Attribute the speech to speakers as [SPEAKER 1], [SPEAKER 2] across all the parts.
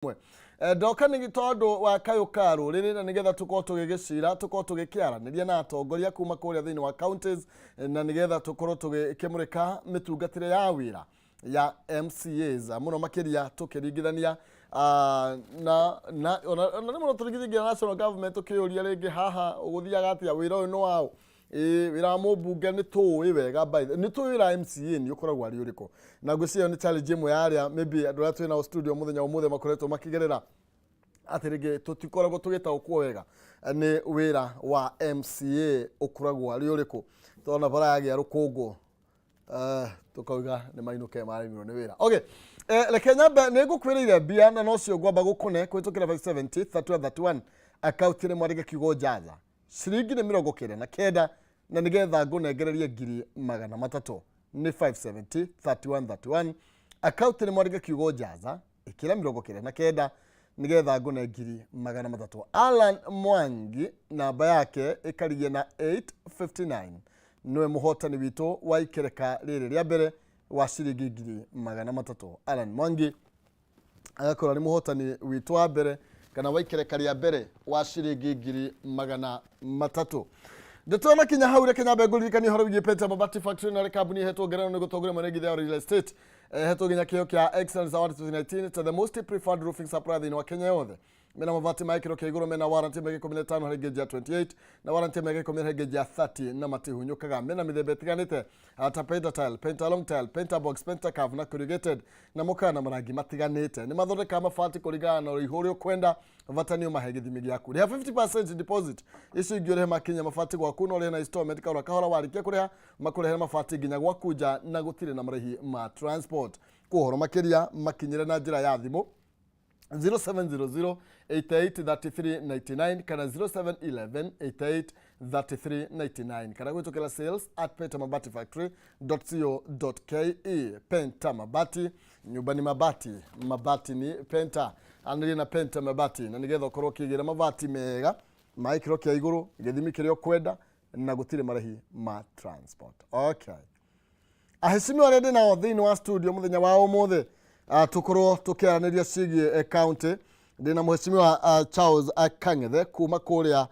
[SPEAKER 1] Ĩmwe. Ndoka nĩ tondũ wa kayũ ka rũrĩrĩ na nĩgetha tũkorwo tũgĩgĩcira, tũkorwo tũgĩkĩaranĩria na atongoria kuma kũrĩa thĩinĩ wa counties na nĩgetha tũkorwo tũgĩkĩmũrĩka mĩtungatĩre ya wĩra ya MCAs mũno makĩria tũkĩringithania na ona rĩmwe no tũringithania national government tũkĩũria rĩngĩ haha gũthiaga atĩa, wĩra ũyũ nĩ waũ? Ĩĩ, wĩra wa mũmbunge nĩ tũĩ wega, by the, nĩ tũĩ wĩra wa MCA nĩ ũkoragwo arĩ ũrĩkũ, na ngwĩciria ĩyo nĩ challenge ĩmwe ya arĩa maybe andũ arĩa twĩ nao studio mũthenya wa ũmũthĩ makoretwo makĩgerera, atĩ rĩngĩ tũtikoragwo tũgĩtaũkwo wega nĩ wĩra wa MCA ũkoragwo arĩ ũrĩkũ. Tona bara yagĩa rũkũngũ, tukauga nĩ mainũke maremirwo nĩ wĩra. Okay, reke nyambe nĩ ngũkwĩrĩire mbia na nocio ngwamba gũkũne kũhĩtũkĩra 570 31 31 akaunti nĩ mwandĩke kiugo jaza. Ciringi nĩ 99 na nĩgetha ngũnengererie 300,000. Nĩ 570 31 31, akaunti nĩ mwandĩke kiugo jaza, ĩkĩra 99 nĩgetha ngũne 300,000. Alan Mwangi, namba yake ĩkarigia na 859, nĩwe mũhotani witũ wa ikereka rĩrĩ rĩa mbere wa ciringi 300,000. Alan Mwangi agakorwo arĩ mũhotani witũ wa mbere kana wa ikereka rĩa mbere wa ciringi 300,000. Ndeto na kinya hau, reke nyambe ngũririkanie ũhoro wĩgiĩ Penta Mabati Factory, na kambuni ĩhetwo ngerenwa nĩ gũtongoria mwene ngithia wa real estate. Ĩhetwo nginya kĩheo kĩa Excellence Award 2019 to the most preferred roofing supplier thĩinĩ wa Kenya yothe. Mena mabati ma gĩkĩro kĩa igũrũ, mena warranty ya mĩaka 15 harĩ ngĩnji ya 28 na warranty ya mĩaka 10 harĩ ngĩnji ya 30, na matihunyũkaga. Mena mĩthemba ĩtiganĩte ta Penta tile, Penta long tile, Penta box, Penta curve na corrugated, na mokaga na marangi matiganĩte. Nĩ mathondekaga mabati kũringana na ũraihu ũrĩa ũkwenda, bata nĩ ũmahe gĩthimi gĩaku. Rĩha 50% deposit, icio ingĩ ũrĩhe makinya mabati gwaku. No ũrĩhe na installment, kahora kahora, warĩkia kũrĩha makũrehere mabati nginya gwaku nja na gũtirĩ na marĩhi ma transport. Kwa ũhoro makĩria makinyĩre na njĩra ya thimũ 0700 88 33 99 kana 0711 88 33 99 kana gwĩtũkĩra sales@pentamabatifactory.co.ke. Penta Mabati, nyumba ni mabati, mabati ni Penta. Anĩrĩria na Penta Mabati na nĩgetha ũkorwo ũkĩgĩra mabati mega ma gĩkĩro kĩa igũrũ, gĩthimi kĩrĩa ũkwenda, na gũtirĩ marĩhi ma transport. Okay, ahecimiwa arĩa ndĩ nao thĩinĩ wa studio mũthenya wa ũmũthĩ, tũkorwo tũkĩaranĩria ciĩgiĩ county, ndĩ na mũhecimiwa Charles Kang'ethe kuma kũrĩa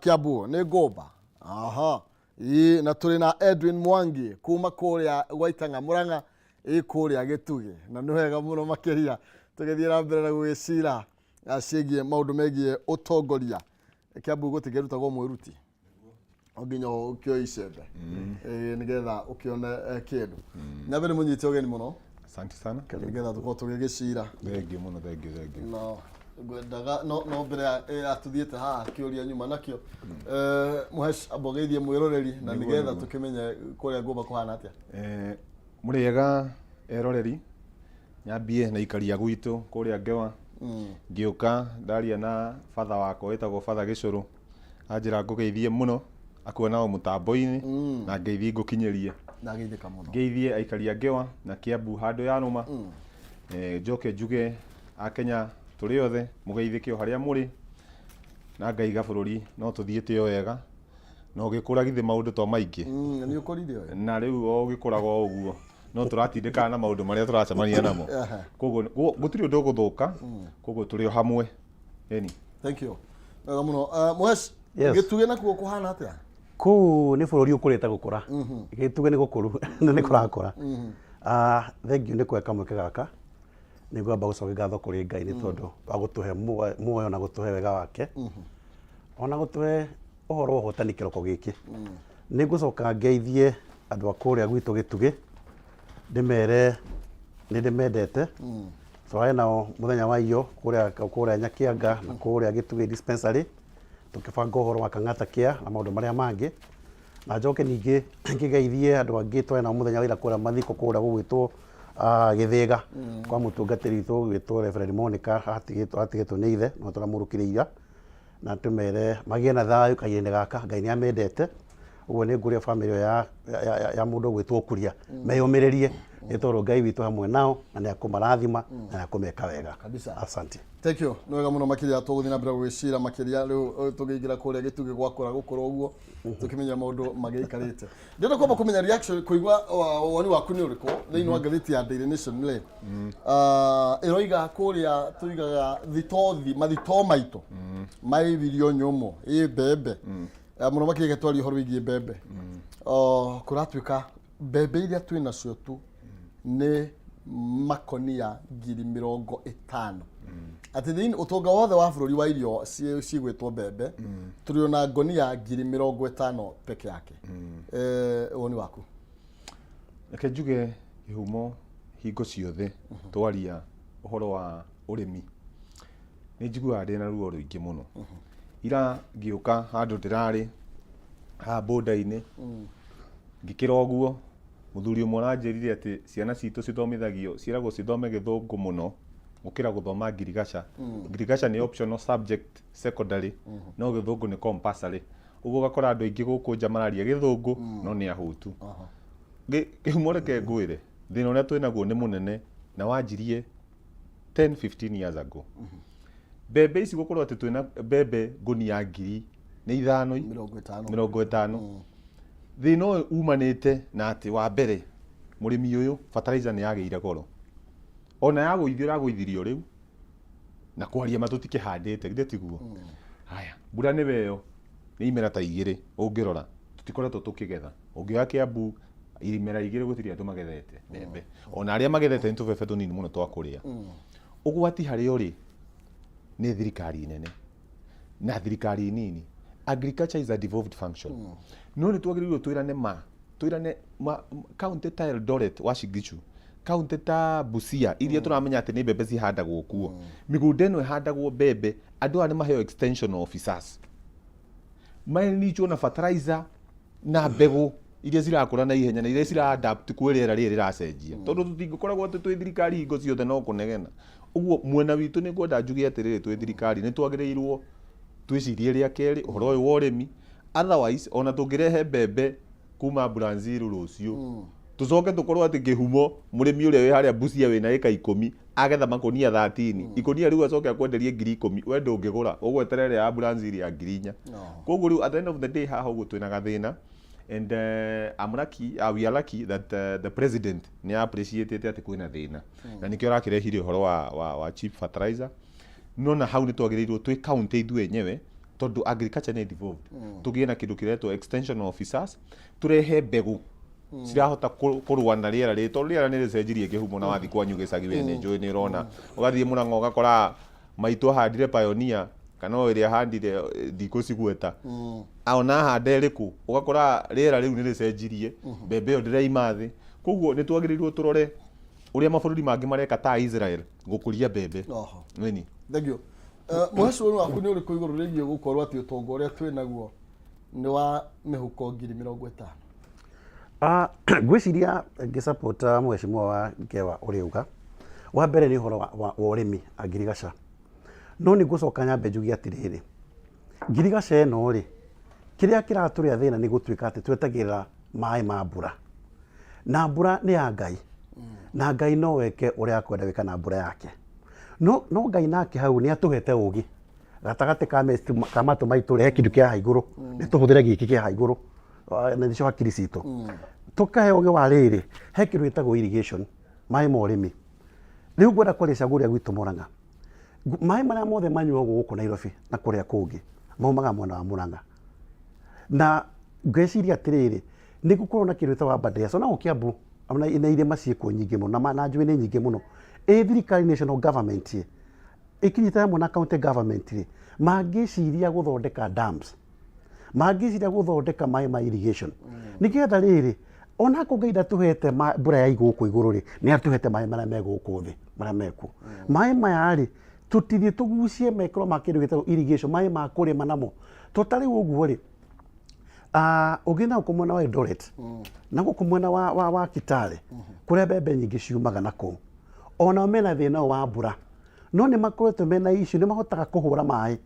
[SPEAKER 1] Kiambu nĩ Ngũmba. Aha. Ĩ, na tũrĩ na Edwin Mwangi kuma kũrĩa Gwaitang'a Mũrang'a, ĩ kũrĩa Gĩtugĩ, na nĩ wega mũno makĩria tũgĩthiĩ na mbere na gũgĩcira ciĩgiĩ maũndũ megiĩ ũtongoria. Kiambu gũtikĩrutagwo mwĩruti, no nginya ũkĩoe icembe, nĩgetha ũkĩone kĩndũ. Nyambe nĩ mũnyite ũgeni mũno.
[SPEAKER 2] Asante sana.
[SPEAKER 1] Nĩgetha tũkorwo tũgĩgĩcira.
[SPEAKER 2] Thengiũ mũno, thengiũ, thengiũ.
[SPEAKER 1] No ngwendaga no mbere ya tũthiĩte haha kĩũria nyuma nakĩo, mũhesh, amba ũgeithie mwĩroreri na nĩgetha tũkĩmenye kũrĩa ngũmba kũhana atĩa.
[SPEAKER 2] Mũrĩega eroreri, nyambie na ikaria gwitũ kũrĩa Ngewa. Ngĩũka ndaria na batha wakwa wĩtagwo Batha Gĩcũrũ, anjĩra ngũgeithie mũno, akuona o mũtambo-inĩ na ngeithi ngũkinyĩrie.
[SPEAKER 1] Ndageithĩka mũno.
[SPEAKER 2] Ngeithie aikari a Ngewa na Kiambu handũ ya rũma. Njoke njuge Akenya tũrĩ othe mũgeithĩke o harĩa mũrĩ, na ngaiga bũrũri no tũthiĩte o wega na ũgĩkũra githĩ maũndũ to maingĩ.
[SPEAKER 1] Nĩ ũkũrire ũyũ.
[SPEAKER 2] Na rĩu o ũgĩkũraga o ũguo no tũratindĩkana na maũndũ marĩa tũracemania namo. Koguo gũtirĩ ũndũ ũgũthũka, koguo tũrĩ o hamwe. Ĩni.
[SPEAKER 1] Thank you. Wega mũno. Mũhesh,
[SPEAKER 3] Yes.
[SPEAKER 1] Gĩtugĩ nakuo kũhana atĩa?
[SPEAKER 3] Kũu nĩ bũrũri ũkũrĩte gũkũra. Gĩtugĩ nĩ gũkũru na nĩ kũrakũra. Thengiũ nĩ kũhe kamweke gaka nĩ ngwamba gũcokia ngatho kũrĩ Ngai nĩ tondũ wa gũtũhe muoyo na gũtũhe wega wake ona gũtũhe ũhoro wa ũhotani kĩroko gĩkĩ. Nĩ ngũcoka ngeithie andũ a kũrĩa gwitũ Gĩtugĩ, ndĩmere nĩ ndĩmendete. Twarĩ nao mũthenya wa iyo kũrĩa Nyakĩanga na kũrĩa Gĩtugĩ dispensary tũkĩbanga ũhoro wa Kang'ata Care na maũndũ marĩa mangĩ. Na njoke ningĩ ngĩgeithie andũ angĩ twarĩ nao mũthenya wa ira kũrĩa mathiko kũrĩa gũgwĩtwo Gĩthĩga kwa mũtungatĩri witũ ũgwĩtwo Reverend Monica, atigĩtwo nĩ ithe no tũramũrũkire ira, na tũmere magĩe na thayũ kahinda-inĩ gaka. Ngai nĩ amendete. Ũguo nĩ ngũria bamĩrĩ ĩyo ya mũndũ ũgwĩtwo Kuria meyũmĩrĩrie, nĩ tondũ Ngai witũ hamwe nao na nĩ akũmarathima na nĩ akũmeka wega.
[SPEAKER 1] Kabisa.
[SPEAKER 3] Asante.
[SPEAKER 1] Thank you. Nĩ wega mũno makĩria, tũgũthiĩ na mbere gũgĩcira makĩria rĩu tũgĩingĩra kũrĩa gĩtugĩ gwakũra gũkũra ũguo, tũkĩmenya maũndũ magĩikarĩte. Ndĩrenda kwamba kũmenya reaction, kũigua woni waku nĩ ũrĩkũ thĩinĩ wa ngathĩti ya Daily Nation rĩ. Ĩroiga kũrĩa tũigaga thitothi mathitoo maitũ maibirio nyũmũ ĩ mbembe. Mũno makĩria twaria ũhoro wĩgiĩ mbembe. Kũratuĩka mbembe iria twĩ nacio tu nĩ makonia 50,000, atĩ thĩinĩ ũtonga wothe wa bũrũri wa irio cigwĩtwo mbembe, tũrĩ ona ngonia 50,000 peke yake. Woni waku?
[SPEAKER 2] Reke njuge kĩhumo, hingo ciothe twaria ũhoro wa ũrĩmi nĩ njiguaga ndĩna ruo rũingĩ mũno. Ira ngĩũka handũ ndĩrarĩ haha boda-inĩ, ngĩkĩra ũguo mũthuri ũmwe aranjĩrire atĩ ciana citũ cithomithagio, ciĩragwo cithome gĩthũngũ mũno gũkĩra gũthoma ngirigaca. Ngirigaca nĩ optional subject secondary, no gĩthũngũ nĩ compulsory. Ũguo ũgakora andũ aingĩ gũkũ nja mararia gĩthũngũ no nĩ ahũtu. Kĩhumo, reke ngwĩre, thĩna ũrĩa twĩnaguo nĩ mũnene na wanjirie 10 15 years ago. Mbembe ici, gũkorwo atĩ twĩna mbembe ngũnia ngiri nĩ ithano
[SPEAKER 1] 50.
[SPEAKER 2] 50, thĩna ũyũ umanĩte na atĩ wa mbere, mũrĩmi ũyũ, fertilizer nĩ yagĩire goro, ona yagũithio ĩragũithirio rĩu na kwaria ma tũtikĩhandĩte, githĩ tiguo? Haya, mbura nĩwe ĩyo nĩ imera ta igĩrĩ, ũngĩrora tũtikoretwo tũkĩgetha. Ũngĩoya Kĩambu, imera igĩrĩ gũtirĩ andũ magethete mbembe, ona arĩa magethete nĩ tũbebe tũnini mũno twa kũrĩa. Ũgwati harĩa ũrĩ nĩ thirikari nene na thirikari nini. Agriculture is a devolved function, no nĩ twagĩrĩirwo twĩrane ma twĩrane ma county ta Eldoret, Uasin Gishu, county ta Busia iria tũramenya atĩ nĩ mbembe cihandagwo kuo, mĩgũnda ĩno ĩhandagwo mbembe, andũ aya nĩ maheo extension officers manĩchwo na fertilizer na mbegũ iria cirakũra na ihenya na iria cira adapt kwĩ rĩera rĩrĩ rĩracenjia, tondũ tũtingĩkoragwo atĩ twĩ thirikari hingo ciothe no kũnegena ũguo. Mwena witũ nĩ ngwenda njuge atĩrĩrĩ, twĩ thirikari nĩ twagĩrĩirwo twĩcirie rĩa kerĩ ũhoro ũyũ wa ũrĩmi. Otherwise, ona tũngĩrehe mbembe kuma Brazil rũciũ, tũcoke tũkorwo atĩ kĩhumo mũrĩmi ũrĩa wĩ harĩa Busia wĩna ĩka 10 agetha makonia 13, ikonia rĩu acoke akwenderie 10,000, we ndũngĩgũra, ũgweterera ĩrĩa ya Brazil ya 4,000. Koguo rĩu at the end of the day, haha ũguo twĩna gathĩna, and I'm lucky, we are lucky that the president nĩ appreciated atĩ kwĩna thĩna na nĩkĩo arakĩrehire ũhoro wa cheap fertilizer. No na hau nĩ twagĩrĩirwo twĩ county ithuĩ enyewe, tondũ agriculture nĩ devolved, tũgĩe na kĩndũ kĩretwo extension officers, tũrehe mbegũ cirahota kũrũa na rĩera rĩrĩ, tondũ rĩera nĩ rĩcenjirie kĩhumo. Na wathiĩ kwanyu gĩcagi, we nĩ njũĩ nĩ ũrona, ũgathiĩ Mũrang'a ũgakora maitũ ahandire Pioneer kana o ĩrĩa ahandire, ndikũcigweta, ona ahanda ĩrĩkũ, ũgakora rĩera rĩu nĩ rĩcenjirie, mbembe ĩyo ndĩraima thĩ. Koguo nĩ twagĩrĩirwo tũrore ũrĩa mabũrũri mangĩ mareka ta Israel gũkũria mbembe. Nini.
[SPEAKER 1] Thank you. Mũhecwo waku nĩ ũrĩkũ igũrũ rĩgiĩ gũkorwo atĩ ũtonga ũrĩa twĩ naguo nĩ wa mĩhuko 50,000?
[SPEAKER 3] Ngwĩciria ngĩsupport mheshimiwa wa Ngewa ũrĩa uga, wa mbere nĩ ũhoro wa ũrĩmi a ngirigaca, no nĩ ngũcoka nyambe njuge atĩrĩrĩ, ngirigaca ĩno rĩ, kĩrĩa kĩratũrĩa thĩna nĩ gũtuĩka atĩ twetagĩrĩra maĩ ma mbura, na mbura nĩ ya Ngai, na Ngai no weke ũrĩa akwenda gwĩka na mbura yake. No Ngai nake hau nĩ atũhete ũgĩ gatagatĩ ka matũ maitũ, rehe kĩndũ kĩa haha igũrũ, nĩ tũhũthĩre gĩkĩ kĩa haha igũrũ. Na nĩcio hakiri citũ tũkahe ũgĩ wa rĩrĩ, he kĩndũ gĩtagwo irrigation, maĩ ma ũrĩmi. Rĩu ngwenda kwaria kũrĩa gwitũ Murang'a. Maĩ marĩa mothe manyuagwo gũkũ Nairobi na kũrĩa kũngĩ maumaga mwena wa Murang'a, na ngwĩciria atĩrĩrĩ, nĩ gũkorwo na kĩndũ gĩtagwo Aberdares, ona gũkũ Kiambu ona na irĩma ciĩkuo nyingĩ mũno, na njũĩ nĩ nyingĩ mũno. Ĩ thirikari, national government ĩ ĩkinyĩte hamwe na county government rĩ, mangĩciria gũthondeka dams, mangĩciria gũthondeka maĩ ma irrigation, nĩgetha rĩrĩ ona ko Ngai ndatũhete mbura ya gũkũ igũrũ rĩ, nĩ atũhete maĩ marĩa me gũkũ thĩ, marĩa mekuo. Maĩ maya rĩ, tũtithiĩ tũgucie mekĩrwo ma kĩndũ gĩtagwo irrigation, maĩ ma kũrĩma namo. To ta rĩu ũguo rĩ, ũngĩ na gũkũ mwena wa Eldoret na gũkũ mwena wa Kitale, kũrĩa mbembe nyingĩ ciumaga na kũu, onao mena thĩna ũyũ wa mbura, no nĩ makoretwo mena issue, nĩ mahotaga kũhũra maĩ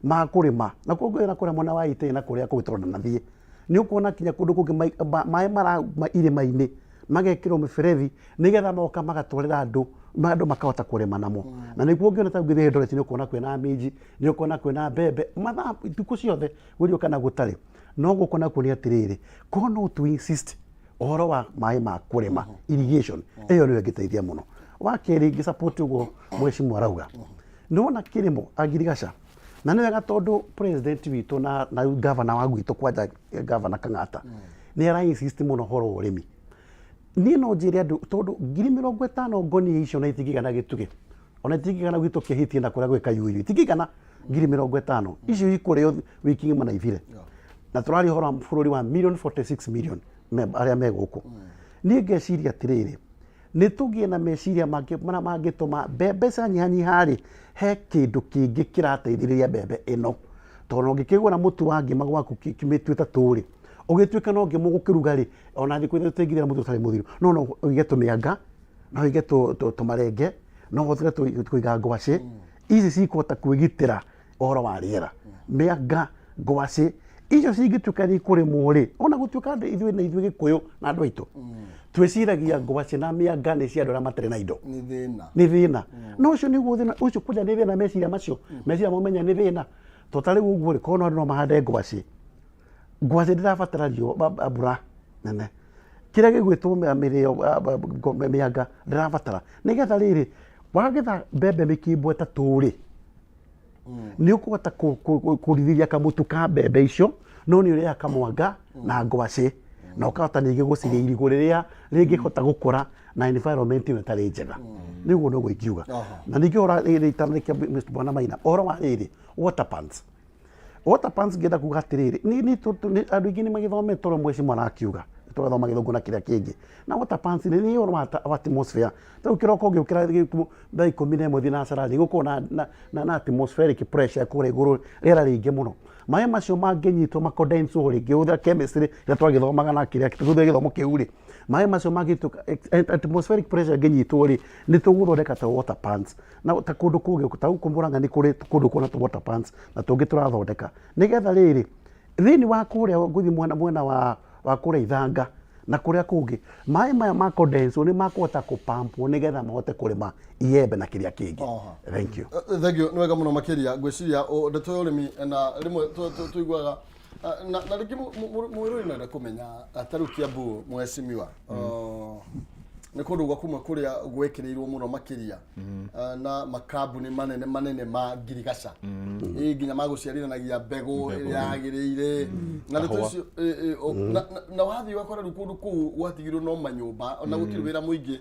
[SPEAKER 3] ma kũrĩma na koguo na kũrĩa mwena wa Iten na kũrĩa kũngĩ, tondũ ndanathiĩ. Nĩ ũkuona kinya kũndũ kũngĩ maĩ marauma irĩma-inĩ magekĩrwo mĩberethi nĩgetha moka magatwarĩra andũ, andũ makahota kũrĩma namo. Na nĩguo ũngĩona ta ũngĩthiĩ Eldoret nĩ ũkuona kwĩna minji, nĩ ũkuona kwĩna mbembe mathaa thikũ ciothe gũriũ kana gũtarĩ. No gũkũ nakuo nĩ atĩrĩrĩ, korwo no tũ insist ũhoro wa maĩ ma kũrĩma, irrigation ĩyo nĩyo ĩngĩteithia mũno. Wa kerĩ ingĩ support ũguo mheshimiwa arauga, nĩwona kĩrĩmo agirigaca na nĩ wega tondũ president witũ na governor wa gwitũ kwanja governor Kang'ata nĩ ara insist mũno ũhoro wa ũrĩmi. Niĩ no njĩre andũ tondũ 50,000 ngonia icio na itingĩigana gĩtugĩ, ona itingĩigana gwitũ kĩhitie na kũrĩa gwĩ Kayuyu, itingĩigana 50,000 icio ikũrĩo wiki ng'ima na ithire. Na tũraria ũhoro wa bũrũri wa million 46 million arĩa me gũkũ. Niĩ ngeciria atĩrĩrĩ, nĩ tũgĩe na meciria mangĩ marĩa mangĩtũma mbembe cianyihanyiha rĩ, he kĩndũ kĩngĩ kĩrateithĩrĩria mbembe ĩno. Tondũ ũngĩkĩgũra mũtu wa ngima gwaku mĩtu ĩtatũ rĩ, ũgĩtuĩke no ngima ũgũkĩruga rĩ, ona thikũ ithatũ tũtingĩthira mũtu ũtarĩ mũthiru. No no ũige tũmĩanga, no ũige tũmarenge, no ũhũthĩre kũiga ngwacĩ. Ici cikũhota kwĩgitĩra ũhoro wa rĩera. Mĩanga, ngwacĩ, icio cingĩtuĩka nĩ ikũrĩmwo rĩ, ona gũtuĩka andũ ithuĩ na ithuĩ Gĩkũyũ na andũ aitũ, twĩciragia ngwacĩ na mĩanga nĩ cia andũ arĩa matarĩ na indo.
[SPEAKER 1] Nĩ thĩna.
[SPEAKER 3] Nĩ thĩna. No ũcio nĩguo thĩna, ũcio kwanja nĩ thĩna meciria macio. Meciria mamenya nĩ thĩna. To ta rĩu ũguo rĩ, korwo no andũ no mahande ngwacĩ. Ngwacĩ ndĩrabatara riũa, mbura nene. Kĩrĩa gĩgwĩtwo mĩrĩo, mĩanga ndĩrabatara. Nĩgetha rĩrĩ, wagetha mbembe mĩkimbo ĩtatũ rĩ, nĩ ũkũhota kũrithĩria kamũtu ka mbembe icio, no nĩ ũrĩaga kamwanga na ngwacĩ, na ũkahota ningĩ gũcirĩa irigũ rĩrĩa rĩngĩhota gũkũra na environment ĩyo ĩtarĩ njega. Nĩ ũguo noguo ingiuga. Na ningĩ ũhoro rĩrĩ itanarĩkia Mr. Bwana Maina, ũhoro wa rĩrĩ water pans. Water pans ngĩenda kuga atĩrĩrĩ, andũ aingĩ nĩ magĩthomete ũrĩa mheshimiwa arakiuga, tũgathoma gĩthũngũ na kĩrĩa kĩngĩ. Na water pans nĩ ũhoro wa atmosphere. Ta rĩu kĩroko ũngĩũkĩra thaa 11 thinacara rĩ, gũkoragwo na atmospheric pressure kũrĩa igũrũ, rĩera rĩingĩ mũno. Maĩ macio mangĩnyitwo ma condense rĩ, ngĩhũthĩra chemistry ĩrĩa twagĩthomaga na kĩrĩa tũhũthĩre gĩthomo kĩu rĩ, maĩ macio mangĩtuĩka atmospheric pressure ĩngĩnyitwo rĩ, nĩ tũgũthondeka ta water pans. Na ta kũndũ kũngĩ, ta gũkũ Murang'a nĩ kũrĩ kũndũ kwĩna tũ water pans na tũngĩ tũrathondeka. Nĩgetha rĩrĩ, thĩinĩ wa kũrĩa ngũthiĩ mwena wa kũrĩa Ithanga na kũrĩa kũngĩ, maĩ maya ma condense nĩ makũhota kũpampwo nĩgetha mahote kũrĩma iembe na kĩrĩa kĩngĩ. Thank you.
[SPEAKER 1] Thank you, nĩ wega mũno makĩria. Ngwĩciria ndeto ya ũrĩmi na rĩmwe tũiguaga na rĩngĩ mwĩrori no ende kũmenya ta rĩu Kiambu mheshimiwa, nĩ kũndũ gwa kũmwe kũrĩa gwĩkĩrĩirwo mũno makĩria na makambuni manene manene ma ngirigaca, ĩ nginya magũciarithanagia mbegũ ĩrĩa yagĩrĩire na ndeto icio, na wathiĩ ũgakora rĩu kũndũ kũu gwatigirwo no manyũmba na gũtirĩ wĩra mũingĩ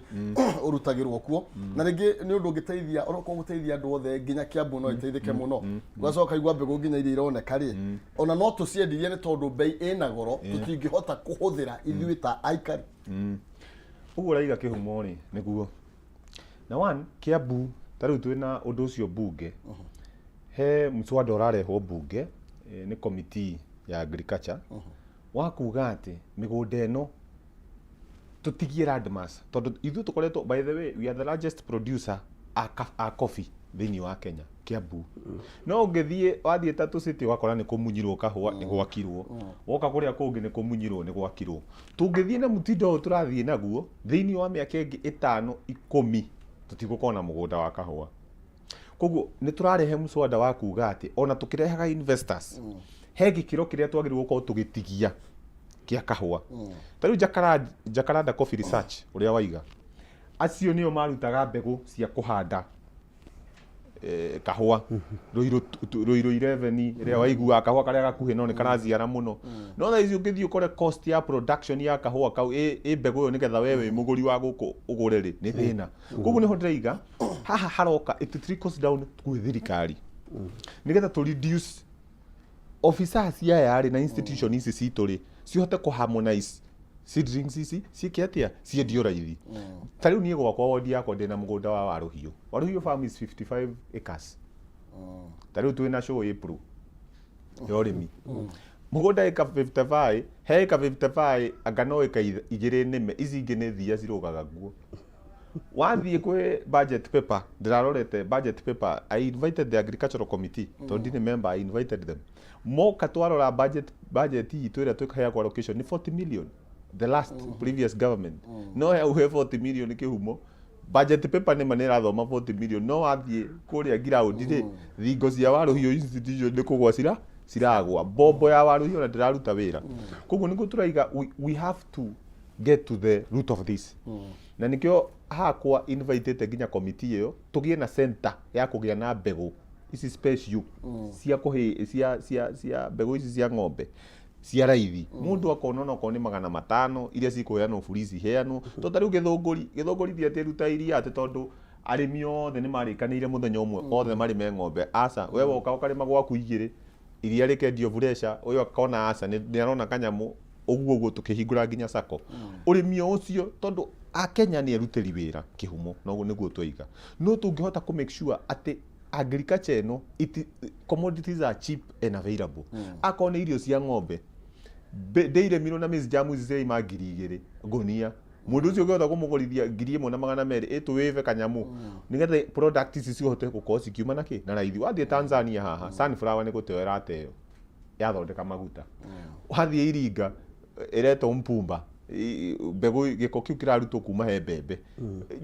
[SPEAKER 1] ũrutagĩrwo kuo, na rĩngĩ nĩ ũndũ ũngĩteithia onokorwo gũteithia andũ othe nginya Kiambu no ĩteithĩke mũno. Ũgacoka ũkaigua mbegũ nginya iria ironeka rĩ, ona no tũciendirie nĩ tondũ mbei ĩna goro, tũtingĩhota kũhũthĩra ithuĩ ta aikari.
[SPEAKER 2] Ũguo ũraiga kĩhumo rĩ, nĩguo na one Kiambu ta rĩu twĩna ũndũ ũcio mbunge, he mswada ũrarehwo mbunge nĩ committee ya agriculture wa kuga atĩ mĩgũnda ĩno tũtigie landmass, tondũ ithuĩ tũkoretwo, by the way, we are the largest producer a coffee thĩinĩ wa Kenya, Kiambu. No ũngĩthiĩ wathiĩ Tatu City ũgakora nĩ kũmunyirwo kahũa, nĩ gwakirwo, woka kũrĩa kũngĩ nĩ kũmunyirwo, nĩ gwakirwo. Tũngĩthiĩ na mũtindo ũyũ tũrathiĩ naguo, thĩinĩ wa mĩaka ĩngĩ 5 10 tũtigũkorwo na mũgũnda wa kahũa. Koguo nĩ tũrarehe mswada wa kuga atĩ ona tũkĩrehaga investors, he gĩkĩro kĩrĩa twagĩrĩirwo gũkorwo tũgĩtigia kĩa kahũa. Ta rĩu Jacaranda Coffee Research ũrĩa waiga, acio nĩo marutaga mbegũ cia kũhanda kahũa Ruiru 11 ĩrĩa waiguaga kahũa karĩa gakuhĩ no nĩ karaciara mũno. No thaa ici ũngĩthiĩ ũkore cost ya production ya kahũa kau ĩ mbegũ ĩyo nĩgetha we wĩ mũgũri wa gũkũ ũgũre rĩ, nĩ thĩna. Koguo nĩho ndĩraiga haha haroka it trickles down kwĩ thirikari nĩgetha tũ reduce officers aya rĩ na institution ici citũ rĩ cihote kũ harmonize seedlings ici ciĩke atĩa ciendio raithi. Ta rĩu niĩ gwakwa wodi yakwa ndĩna mũgũnda wa Waruhiũ. Waruhiũ farm is 55 acres. Ta rĩu twĩna show April ya ũrĩmi, mũgũnda ĩka 55, he ĩka 55 anga no ĩka 2 nĩme, ici ingĩ nĩ thia cirũgaga guo. Wathiĩ kwĩ budget paper, ndĩrarorete budget paper, I invited the agricultural committee, tondũ ndirĩ member, I invited them. Moka twarora budget itũ ĩrĩa twĩkaheagwo allocation nĩ 40 million, the last previous government. No hau he 40 million kĩhumo, budget paper nĩma nĩ ĩrathoma 40 million, no wathiĩ kũrĩa ground rĩ, thingo cia Waruhiũ institution nĩ kũgwa ciragwa, mbombo ya Waruhiũ ona ndĩraruta wĩra. Koguo nĩguo tũraiga we have to get to the root of this, na nĩkĩo hakwa invitĩte nginya committee ĩyo tũgĩe na center ya kũgĩa na mbegũ ici special cia kũhĩ cia mbegũ ici cia ng'ombe cia raithi. Mũndũ akona onokorwo nĩ 500 iria cikũheanwo free ciheanwo, tondũ ta rĩu gĩthũngũri ti atĩ ruta iria atĩ tondũ arĩmi othe nĩ marĩkanĩire mũthenya ũmwe othe marĩme ng'ombe. Aca, we woka ũkarĩma gwaku igĩrĩ, iria rĩkendio bureca, ũyũ akona aca nĩ arona kanyamũ ũguo ũguo, tũkĩhingũra nginya sacco ũrĩmi o ũcio, tondũ akenya nĩ erutĩri wĩra kĩhumo noguo nĩguo twaiga. No tũngĩhota kũ make sure atĩ agriculture ĩno commodities are cheap and available, akorwo nĩ irio cia ng'ombe, dairy meal na maize jam ici ciraima 2000 ngũnia, mũndũ ũcio ũngĩhota kũmũgũrithia 1200 ĩtũwĩve kanyamũ nĩgetha product ici cihote gũkorwo cikiuma na kĩ na raithi. Wathiĩ Tanzania haha, sunflower nĩ gũteo ĩrateo yathondeka maguta. Wathiĩ Iringa ĩretwo mpumba, mbegũ gĩko kĩu kĩrarutwo kuma he mbembe.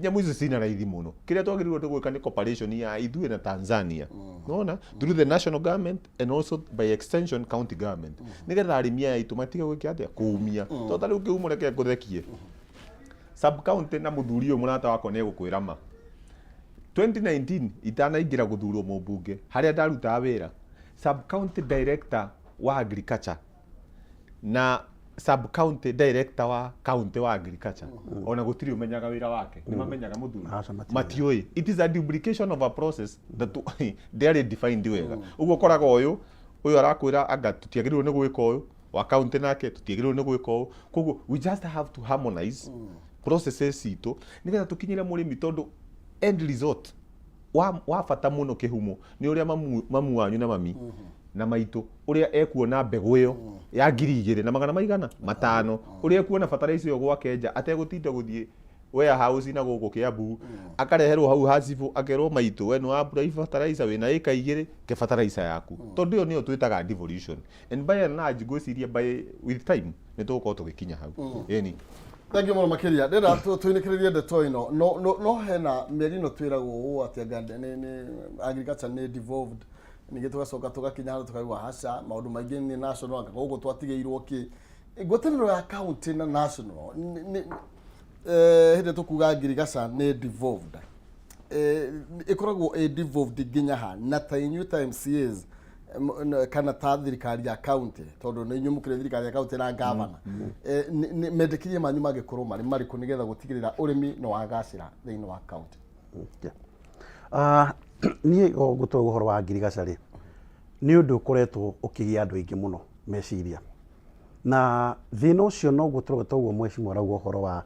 [SPEAKER 2] Nyamũ icio cina raithi mũno. Kĩrĩa twagĩrĩirwo nĩ gwĩka nĩ cooperation ya ithuĩ na Tanzania, nona through the national government and also by extension county government, nĩgetha arĩmi aya aitũ matige gwĩka atĩa kũumia, tondũ ta rĩu kĩhumo, reke ngũthekie, sub county na mũthuri ũyũ mũrata wakwa nĩ egũkwĩra ma. 2019 itanaingĩra gũthurwo mũmbunge, harĩa ndarutaga wĩra, sub county director wa agriculture na sub county director wa county wa agriculture ona gũtirĩ ũmenyaga wĩra wake. Nĩ mamenyaga mũthuri?
[SPEAKER 3] Aca, matiũĩ.
[SPEAKER 2] Matiũĩ. It is a duplication of a process that ndĩarĩ defined wega. Ũguo ũkoraga ũyũ ũyũ arakwĩra anga tũtiagĩrĩirwo nĩ gwĩka ũyũ, wa county nake tũtiagĩrĩirwo nĩ gwĩka ũũ. Koguo we just have to harmonize processes citũ nĩgetha tũkinyĩre mũrĩmi, tondũ end result wa bata mũno kĩhumo nĩ ũrĩa mamu wanyu na mami na maitũ ũrĩa ekuona mbegũ ĩyo ya 2000 na magana maigana matano, ũrĩa ekuona fertilizer ĩyo gwake nja ategũtinda gũthiĩ warehouse na gũkũ Kiambu, akareherwo hau hacibũ, akerwo, "Maitũ, we nĩ wa fertilizer wĩna ĩka 2 ke fertilizer yaku," tondũ ĩyo nĩyo twĩtaga devolution. And by and large ngwĩciria by with time nĩ tũgũkorwo tũgĩkinya hau, ĩni.
[SPEAKER 1] Thank you mũno makĩria. Ndĩrenda tũinĩkĩrĩrie ndeto ĩno, no hena mĩeri ĩno twĩragwo ũũ atĩ anga nĩ agriculture nĩ devolved, ningĩ tũgacoka tũgakinya handũ tũkaigua haca, maũndũ maingĩ nĩ national, anga gũkũ twatigĩirwo kĩ ngwatanĩro ya county na national. Hĩndĩ tũkuga ngirigaca nĩ devolved, ĩkoragwo ĩ devolved nginya ha? Na ta inyuĩ ta MCAs kana ta thirikari ya county, tondũ nĩ inyuĩ mũkĩrĩ thirikari ya county na gavana, mendekithia manyu mangĩkorwo marĩ marĩkũ nĩgetha gũtigĩrĩra ũrĩmi nĩ wagacĩra thĩinĩ wa county?
[SPEAKER 3] Yeah. Niĩ ngũtũra ũhoro wa ngirigaca rĩ, nĩ ũndũ ũkoretwo ũkĩgia andũ aingĩ mũno meciria, na thĩna ũcio noguo tũrauga, toguo mheshimiwa arauga ũhoro wa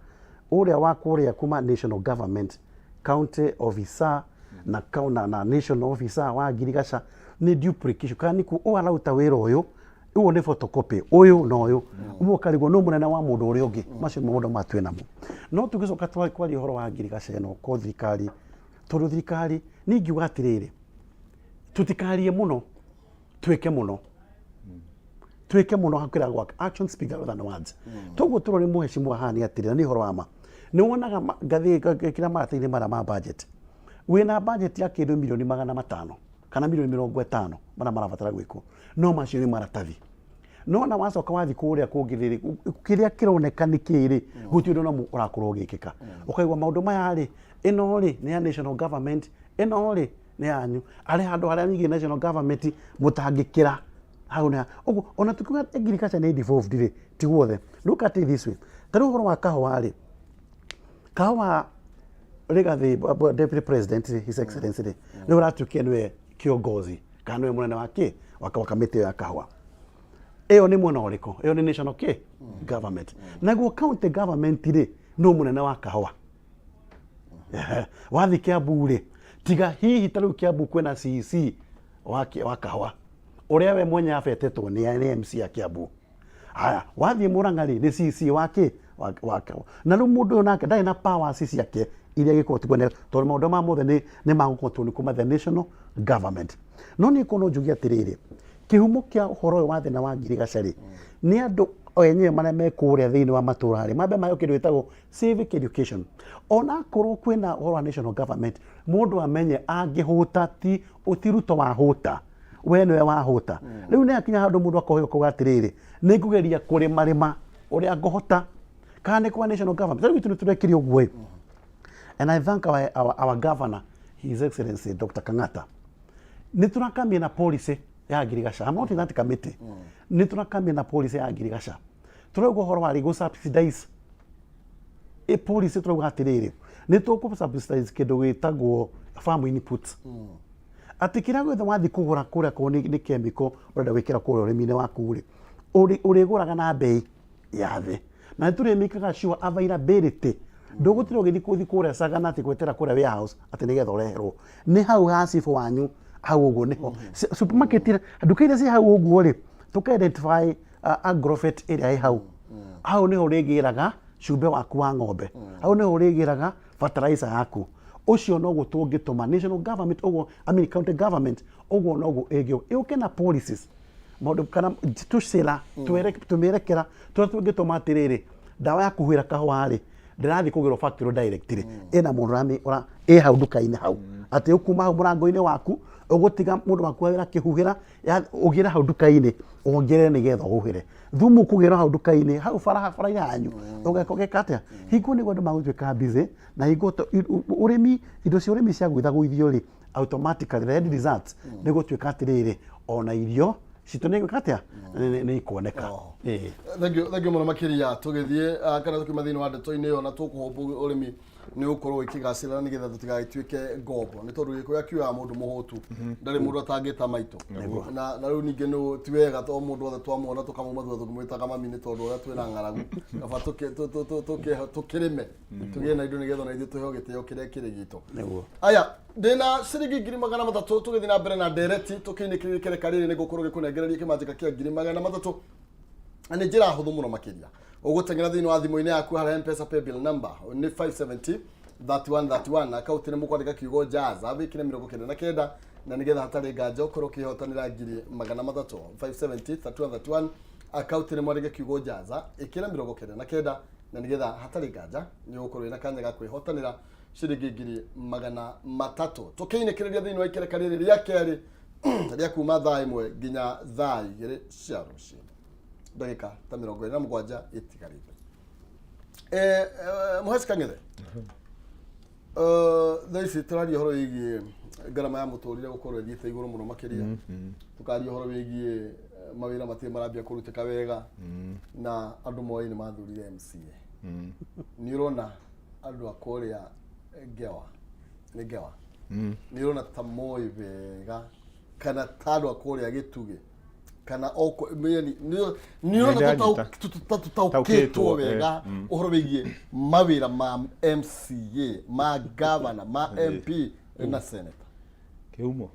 [SPEAKER 3] ũrĩa wa kũrĩa kuma national government, county officer na national officer wa ngirigaca nĩ duplication, kana nĩ ũyũ araruta wĩra ũyũ, ũyũ nĩ photocopy ũyũ na ũyũ ũmwe, ũkarigwo nĩ mũnene wa mũndũ ũrĩa ũngĩ. Macio maũndũ ma twĩ namo. No tũgĩcoka kwaria ũhoro wa ngirigaca ĩno ko thirikari, tondũ thirikari nĩ ingiuga atĩrĩrĩ, tũtikarie mũno, twĩke mũno, twĩke mũno hakĩra gwaka. Action speak louder than words. Toguo tũrona nĩ mheshimiwa haha nĩ atĩrĩ, na nĩ ũhoro wa ma, nĩ wonaga ngathĩ kĩrĩa maratathi marĩa ma budget, wĩna budget ya kĩndũ 500,000,000 kana 50,000,000 marĩa marabatara gwĩkwo, no macio nĩ maratathi. No na wacoka wathiĩ kũrĩa kũngĩ rĩrĩ, kĩrĩa kĩroneka nĩ kĩrĩ gũtirĩ ũndũ na ũrakorwo ũgĩkĩka. Ũkaigua maũndũ maya rĩ, ĩno rĩ nĩ ya national government, ĩno rĩ nĩ yanyu, arĩ handũ harĩa nyingĩ national government mũtangĩkĩra hau nĩ ũguo. Ona tukiuga agriculture nĩ devolved rĩ, ti guothe. Look at it this way, ta rĩu ũhoro wa kahũa rĩ, kahũa Rigathi, deputy president rĩ, his excellency rĩ, nĩ ũratuĩkire nĩwe kiongozi kana nĩwe mũnene wa kĩ wa kamĩtĩ ĩyo ya kahũa. Ĩyo nĩ mwena ũrĩkũ? Ĩyo nĩ national kĩ government. Naguo county government rĩ, no mũnene wa kahũa? Ehe. Wathiĩ Kiambu rĩ, tiga hihi ta rĩu Kiambu kwĩna CEC wa kahũa ũrĩa we mwenye abetetwo nĩ MC ya Kiambu. Haya, wathiĩ Murang'a rĩ, nĩ CEC wa kĩ wa kahũa, na rĩu mũndũ ũyũ nake ndarĩ na powers ciake. Iria gĩkorwo tikuone tondũ maũndũ maya mothe nĩ magũkorwo nĩ kuma the national government. No niĩ korwo no njuge atĩrĩrĩ, kĩhumo kĩa ũhoro ũyũ wa thĩna wa ngirigaca rĩ, nĩ andũ o enyewe marĩa me kũrĩa thĩinĩ wa matũra rĩ, mambe maheo kĩndũ gĩtagwo civic education. Ona akorwo kwĩna ũhoro wa national government, mũndũ amenye angĩhũta ti Ruto wahũta, we nĩwe wahũta. Rĩu nĩ hakinya handũ mũndũ akohĩga kuga atĩrĩrĩ, nĩ ngũgeria kũrĩmarĩma ũrĩa ngũhota, kana nĩ kwa national government. Rĩu ithuĩ nĩ tũrekire ũguo ĩ. And I thank our governor, His Excellency Dr. Kang'ata. Nĩ tũrakamia na policy ya ngirigaca. I'm not in that committee. Nĩ tũrakamia na policy ya ngirigaca. Tũrauga ũhoro wa gũ subsidize ĩ policy, tũrauga atĩrĩrĩ, nĩ tũkũ subsidize kĩndũ gĩtagwo farm inputs, atĩ kĩrĩa gĩothe wathiĩ kũgũra kũrĩa korwo nĩ chemical ũrenda gwĩkĩra kũrĩa ũrĩmi-inĩ waku rĩ, ũrĩgũraga na mbei ya thĩ, na nĩ tũrĩmĩkaga sure availability. Ndũgũtinda ũgĩthiĩ kũthiĩ kũrĩa Sagana atĩ gwetera kũrĩa warehouse atĩ nĩgetha ũreherwo nĩ hau ha cibũ wanyu hau ũguo nĩho supermarket nduka iria ciĩ hau ũguo rĩ, tũka identify agrovet ĩrĩa ĩ hau hau, nĩho ũrĩgĩraga cumbĩ waku wa ng'ombe, hau nĩho ũrĩgĩraga fertilizer yaku. Ũcio noguo tũngĩtũma national government ũguo, I mean county government ũguo noguo ĩngĩ ĩũke na policies, maũndũ kana tũcĩra tũmĩerekera tũrĩa tũngĩtũma atĩrĩrĩ, ndawa ya kũhuhĩra kahũa rĩ, ndĩrathiĩ kũgĩrwo factory direct rĩ, ĩna mũndũ ũra ĩ hau nduka-inĩ hau, atĩ ũkuma hau mũrango-inĩ waku ũgũtiga mũndũ waku wa wĩra akĩhuhĩra, ũgĩre hau nduka-inĩ wongerere nĩgetha ũhuhĩre thumu, kũgĩra hau nduka-inĩ hau bara-inĩ yanyu, ũgeka ũgeka atĩa hingo nĩguo andũ magũtuĩka busy na hingo ũrĩmi, indo cia ũrĩmi cia gwĩthagũithio rĩ, automatically the end result nĩ gũtuĩka atĩrĩrĩ, ona irio citũ nĩ gwĩka atĩa, nĩ ikuoneka. Ĩĩ.
[SPEAKER 1] Thank you, thank you mũno makĩria. Tũgĩthiĩ kana tũkiuma thĩinĩ wa ndeto-inĩ ĩyo na tũkũhomba ũrĩmi nĩ ũgũkorwo ĩkĩgacĩra nĩgetha tũtigagĩtuĩke ngombo, nĩ tondũ gĩkũyũ akiugaga mũndũ mũhũtu ndarĩ mũndũ atangĩta maitũ. Na rĩu ningĩ nĩ ti wega to mũndũ wothe twamuona tũkamuma thutha tũkĩmwĩtaga mami, nĩ tondũ ũrĩa twĩna ng'aragu, kaba tũkĩrĩme tũgĩe na indo nĩgetha ona ithuĩ tũheo gĩtĩo kĩrĩa kĩrĩ gitũ. Aya, ndĩna ciringi 300,000. Tũgĩthiĩ na mbere na ndereti tũkĩinĩkĩrĩria kĩreka rĩrĩ, nĩ ngũkorwo gĩkũnengereria kĩmanjĩka kĩa 300,000, na nĩ njĩra hũthũ mũno makĩria. Ũgũteng'era thĩinĩ wa thimũ-inĩ yaku harĩa Mpesa paybill number nĩ 570 3131, akaunti nĩ mũkwandĩka kiugo jaza, wĩkĩre 99, na nĩgetha hatarĩ nganja ũkorwo ũkĩhotanĩra 300,000. 570 3131, akaunti nĩ mwandĩke kiugo jaza, ĩkĩra 99, na nĩgetha hatarĩ nganja nĩ ũgũkorwo wĩna kanya ga kwĩhotanĩra ciringi 300,000. Tũkĩinĩkĩrĩria thĩinĩ wa ikereka rĩrĩ rĩa kerĩ rĩa kuma thaa 1 nginya thaa 2 cia rũcinĩ, ndagĩka ta 27 itigarĩte. Mũheci Kang'ethe, thaa ici tũraria ũhoro wĩgiĩ ngarama ya mũtũrĩre gũkorwo ĩthiĩte igũrũ mũno makĩria, tũkaria ũhoro wĩgiĩ mawĩra matirĩ marambia kũrutĩka wega, na andũ moĩ nĩ mathurire MCA. Nĩ ũrona andũ a kũrĩa Ngewa, nĩ Ngewa, nĩ ũrona ta moĩ wega kana ta andũ a kũrĩa Gĩtugĩ kana o yani nĩ ũrona
[SPEAKER 2] Nĩndanyita.
[SPEAKER 1] ta tũtaũkĩtwo
[SPEAKER 2] Taũkĩtwo,
[SPEAKER 1] wega ũhoro wĩgiĩ mawĩra ma MCA, ma governor, ma MP na senator?
[SPEAKER 2] Kĩhumo,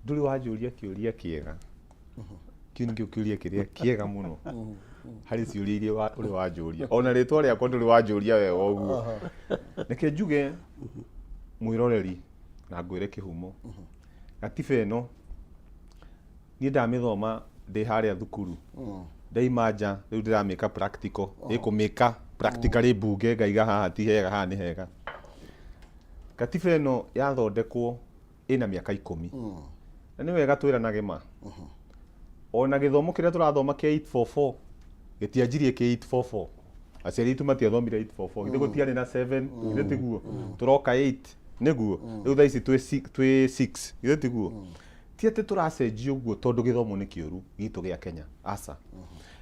[SPEAKER 2] ndũrĩ wanjũria kĩũria kĩega. Kĩu nĩkĩo kĩũria kĩrĩa kĩega mũno harĩ ciũria iria ũrĩ wanjũria. Ona rĩtwa rĩakwa ndũrĩ wanjũria wega ũguo. Reke njuge mwĩroreri na ngwĩre kĩhumo, gatiba ĩno niĩ ndamĩthoma ndĩ harĩa thukuru, ndaima nja rĩu ndĩramĩka practical, ĩkũmĩka practically mbunge, ngaiga haha ti hega, haha nĩ hega. Gatiba ĩno yathondekwo ĩna mĩaka 10, na nĩ wega twĩranage ma ona gĩthomo kĩrĩa tũrathoma kĩa 844 gĩtianjirie kĩ 844. Aciari aitũ matiathomire 844, githĩ gũtiarĩ na 7? Githĩ tiguo tũroka 8 nĩguo rĩu thaa ici twĩ 6? Githĩ tiguo? Ti atĩ tũracenjia ũguo tondũ gĩthomo nĩ kĩũru gitũ gĩa Kenya, aca.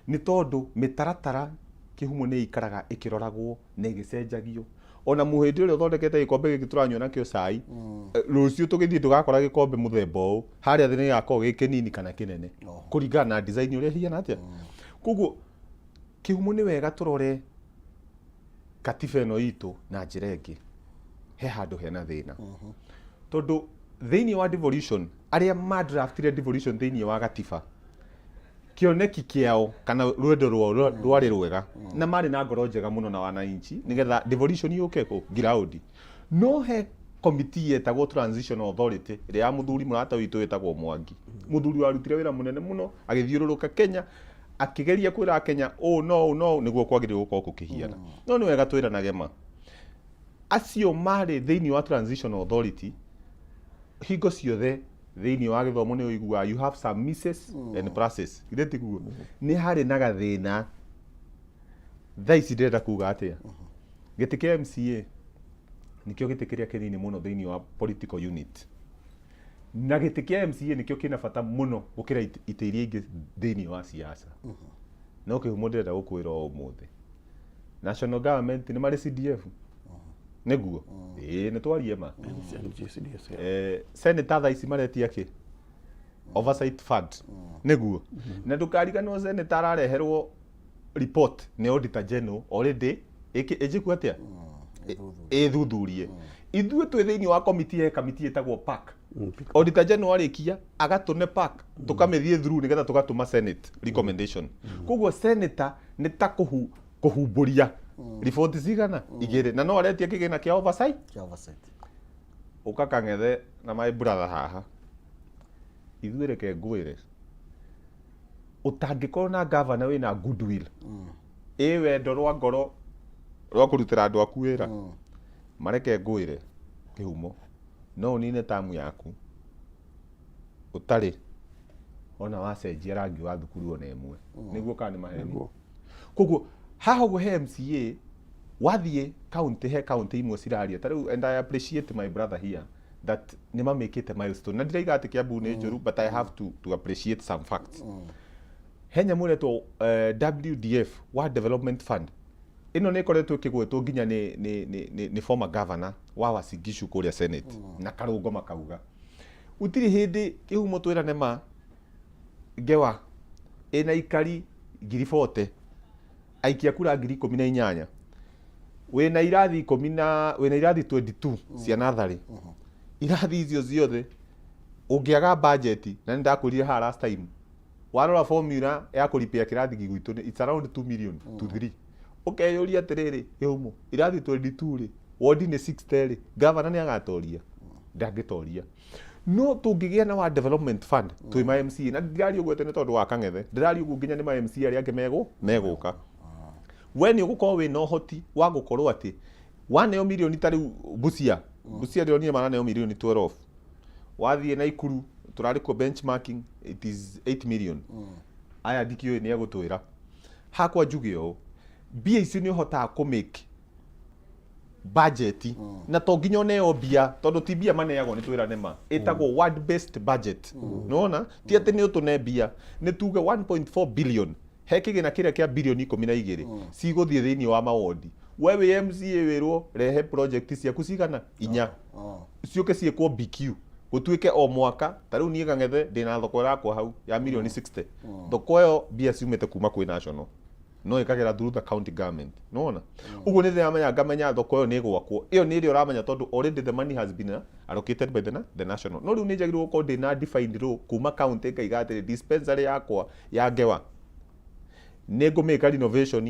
[SPEAKER 2] Nĩ tondũ mĩtaratara, kĩhumo, nĩ ĩikaraga ĩkĩroragwo na ĩgĩcenjagio. Ona mũhĩndĩ ũrĩa ũthondekete gĩkombe gĩkĩ tũranyua nakĩo cai, rũciũ tũgĩthiĩ tũgakora gĩkombe mũthemba ũũ harĩa thĩ nĩ gĩgakorwo gĩ kĩnini kana kĩnene kũringana na design ũrĩa ĩhiana atĩa. Koguo kĩhumo, nĩ wega tũrore katiba ĩno itũ na njĩra ĩngĩ. He handũ hena thĩna, tondũ thĩinĩ wa devolution, arĩa madraftire devolution thĩinĩ wa gatiba, kĩoneki kĩao kana rwendo rwao rwarĩ rwega na marĩ na ngoro njega mũno na wananchi nĩgetha devolution yũke kũ ground. No he komiti yetagwo Transitional Authority ĩrĩa ya mũthuri mũrata witũ wĩtagwo Mwangi, mũthuri warutire wĩra mũnene mũno agĩthiũrũrũka Kenya akĩgeria kwĩra Kenya ũũ no ũũ no ũũ nĩguo kwagĩrĩirwo gũkorwo gũkĩhiana. No nĩ wega twĩranage ma, acio marĩ thĩinĩ wa Transitional Authority hingo ciothe thĩinĩ wa gĩthomo nĩ ũiguaga you have some misses and pluses, githĩ tiguo? Nĩ harĩ na gathĩna. Thaa ici ndĩrenda kuga atĩa? Gĩtĩ kĩa MCA nĩkĩo gĩtĩ kĩrĩa kĩnini mũno thĩinĩ wa political unit, na gĩtĩ kĩa MCA nĩkĩo kĩna bata mũno gũkĩra itĩ iria ingĩ thĩinĩ wa siasa. No kĩhumo ndĩrenda gũkwĩra o ũmũthĩ, national government nĩ marĩ CDF, nĩguo ĩĩ nĩ twarie ma.
[SPEAKER 3] NGCDS, yeah.
[SPEAKER 2] Senator thaa ici maretia kĩ? Oversight fund, nĩguo. Na ndũkariganĩrwo senator arareherwo report nĩ Auditor General already ĩnjĩku atĩa ĩthuthurie. Ithuĩ twĩ thĩinĩ wa komiti, he kamiti ĩtagwo PAC. Auditor General arĩkia agatũne PAC, tũkamĩthiĩ through nĩgetha tũgatũma Senate recommendation. Koguo senator nĩ ta kũhumbũria riboti cigana igĩrĩ na no aretia kĩgĩna kĩa oversight.
[SPEAKER 1] Kĩa oversight.
[SPEAKER 2] Ũka Kang'ethe na my brother haha, ithuĩ reke ngwĩre, ũtangĩkorwo na gavana wĩna goodwill, ĩ wendo rwa ngoro rwa kũrutĩra andũ aku wĩra, mareke ngwĩre kĩhumo, no ũnine tamu yaku ũtarĩ ona wacenjia rangi wa thukuru ona ĩmwe. Nĩguo kana nĩ maheni?
[SPEAKER 3] Nĩguo.
[SPEAKER 2] Koguo haha ũguo he MCA wathiĩ county, he county imwe ciraria ta rĩu, and I appreciate my brother here that nĩ mamĩkĩte milestone, na ndiraiga atĩ Kiambu nĩ njũru, but I have to appreciate some facts. He nyamũ ĩretwo WDF, Ward Development Fund. Ĩno nĩ ĩkoretwo ĩkĩgwetwo nginya nĩ former governor wa Uasin Gishu kũrĩa Senate na Karũngo, makauga gũtirĩ hĩndĩ. Kĩhumo, twĩrane ma, ngewa ĩna ikari 40,000, aikia kura 18,000, wĩna irathi ikũmi na wĩna irathi 22 cia natharĩ. Irathi icio ciothe ũngĩaga budget, na nĩ ndakwĩrire haha last time, warora formula ya kũripia kĩrathi gwitũ it's around 2 million to 3. Ũkeyũria atĩrĩrĩ, kĩhumo, irathi 22 rĩ, wodi nĩ 60 rĩ, gavana nĩ agatoria? Ndangĩtoria. No tũngĩgĩa na wa development fund twĩ ma MCA, na ndiraria ũguo atĩ nĩ tondũ wa Kang'ethe, ndĩraria ũguo nginya nĩ ma MCA arĩa angĩ megũka, we nĩ ũgũkorwo wĩna ũhoti wa gũkorwo atĩ waneo mirioni ta rĩu Busia, Busia ndĩronire maraneo mirioni 12. Wathiĩ Naikuru tũrarĩ kuo benchmarking, it is 8 million. Aya ndikĩũĩ nĩ egũtwĩra. Hakwa njuge ũũ, mbia icio nĩ ũhotaga kũ make budget, na to nginya ũneo mbia, tondũ ti mbia maneagwo, nĩ twĩrane ma, ĩtagwo ward based budget. Nĩwona ti atĩ nĩ ũtũne mbia, nĩ tuge 1.4 billion he kĩgĩna kĩrĩa kĩa bilioni 12 cigũthiĩ thĩinĩ wa mawodi. We wĩ MCA wĩrwo rehe project ciaku cigana inya, ciũke ciĩkwo BQ, gũtuĩke o mwaka. Ta rĩu niĩ Kang'ethe ndĩna thoko ĩrakwo hau ya mirioni 60. Thoko ĩyo mbia ciumĩte kuma kwĩ national, no ĩkagera through the county government. Nĩwona ũguo nĩ ndĩramenya, ngamenya thoko ĩyo nĩ ĩgwakwo, ĩyo nĩ ĩrĩa ũramenya, tondũ already the money has been allocated by the national. No rĩu nĩ njagĩrĩirwo gũkorwo ndĩna defined role kuma county, ngaiga atĩrĩ, dispensary yakwa ya ngewa nĩ ngũmĩka renovation,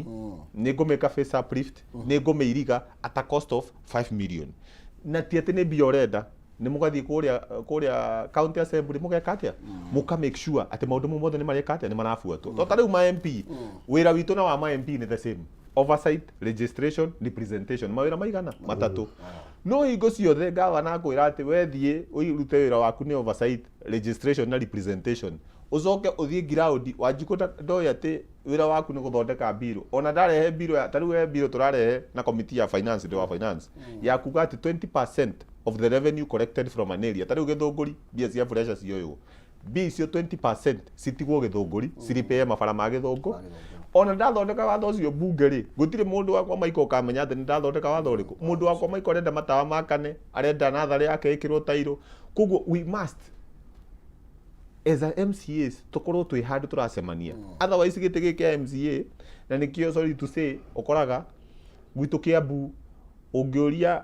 [SPEAKER 2] nĩ ngũmĩka face uplift, nĩ ngũmĩiriga at a cost of 5 million. Na ti atĩ nĩ mbia ũrenda, nĩ mũgathiĩ kũrĩa county assembly, mũgeka atĩa, mũka make sure atĩ maũndũ mau mothe nĩ mareka atĩa, nĩ marabuatwo. To ta rĩu ma MP, wĩra witũ na wa ma MP nĩ the same: oversight, registration, representation. Mawĩra maigana matatũ. No hingo ciothe gavana akwĩra atĩ we thiĩ ũrute wĩra waku nĩ oversight, registration na representation, ũcoke ũthiĩ ground. Wanjikũ ndoĩ atĩ wĩra waku nĩ gũthondeka mbirũ, ona ndarehe mbirũ ya ta rĩu he mbirũ tũrarehe na committee ya finance, ndĩ wa finance, ya kuga atĩ 20% of the revenue collected from an area, ta rĩu Gĩthũngũri mbia cia pressure cioywo, mbia icio 20% citigwo Gĩthũngũri ciripĩe mabara ma Gĩthũngũ. Ona ndathondeka watho ũcio bunge rĩ, gũtirĩ mũndũ wakwa Maiko ũkamenya atĩ nĩ ndathondeka watho ũrĩkũ. Mũndũ wakwa Maiko arenda matawa makane, arenda natharĩ yake ĩkĩrwo tairũ. Koguo we must as a MCAs tukorwo twĩ handũ tũracemania, otherwise gĩtĩ gĩkĩ kĩa MCA, na nĩkĩo, sorry to say, ũkoraga gwitũ Kiambu ũngĩũria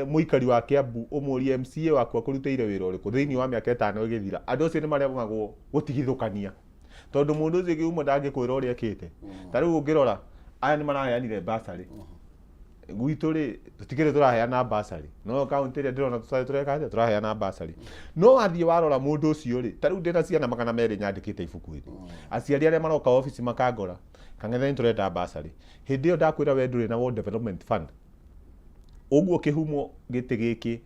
[SPEAKER 2] mũikari wa Kiambu, ũmũrie MCA waku akũrutĩire wĩra ũrĩkũ thĩinĩ wa mĩaka 5 ĩgĩthira, andũ acio nĩ maremagwo gũtigithũkania, tondũ mũndũ ũcio kĩhumo ndangĩkwĩra ũrĩa ekĩte. Ta rĩu ũngĩrora aya nĩ maraheanire bursary. Gwitũ rĩ, tũtikĩrĩ tũraheana bursary, no kaũntĩ ĩrĩa ndĩrona tũtarĩ tũreka atĩa, tũraheana bursary. No wathiĩ warora mũndũ ũcio rĩ, ta rĩu ndĩna ciana 200 nyandĩkĩte ibuku-inĩ, aciari arĩa maroka obici makangora, Kang'ethe nĩ tũrenda bursary. Hĩndĩ ĩyo ndakwĩra we ndũrĩ na Ward Development Fund, ũguo kĩhumo gĩtĩ gĩkĩ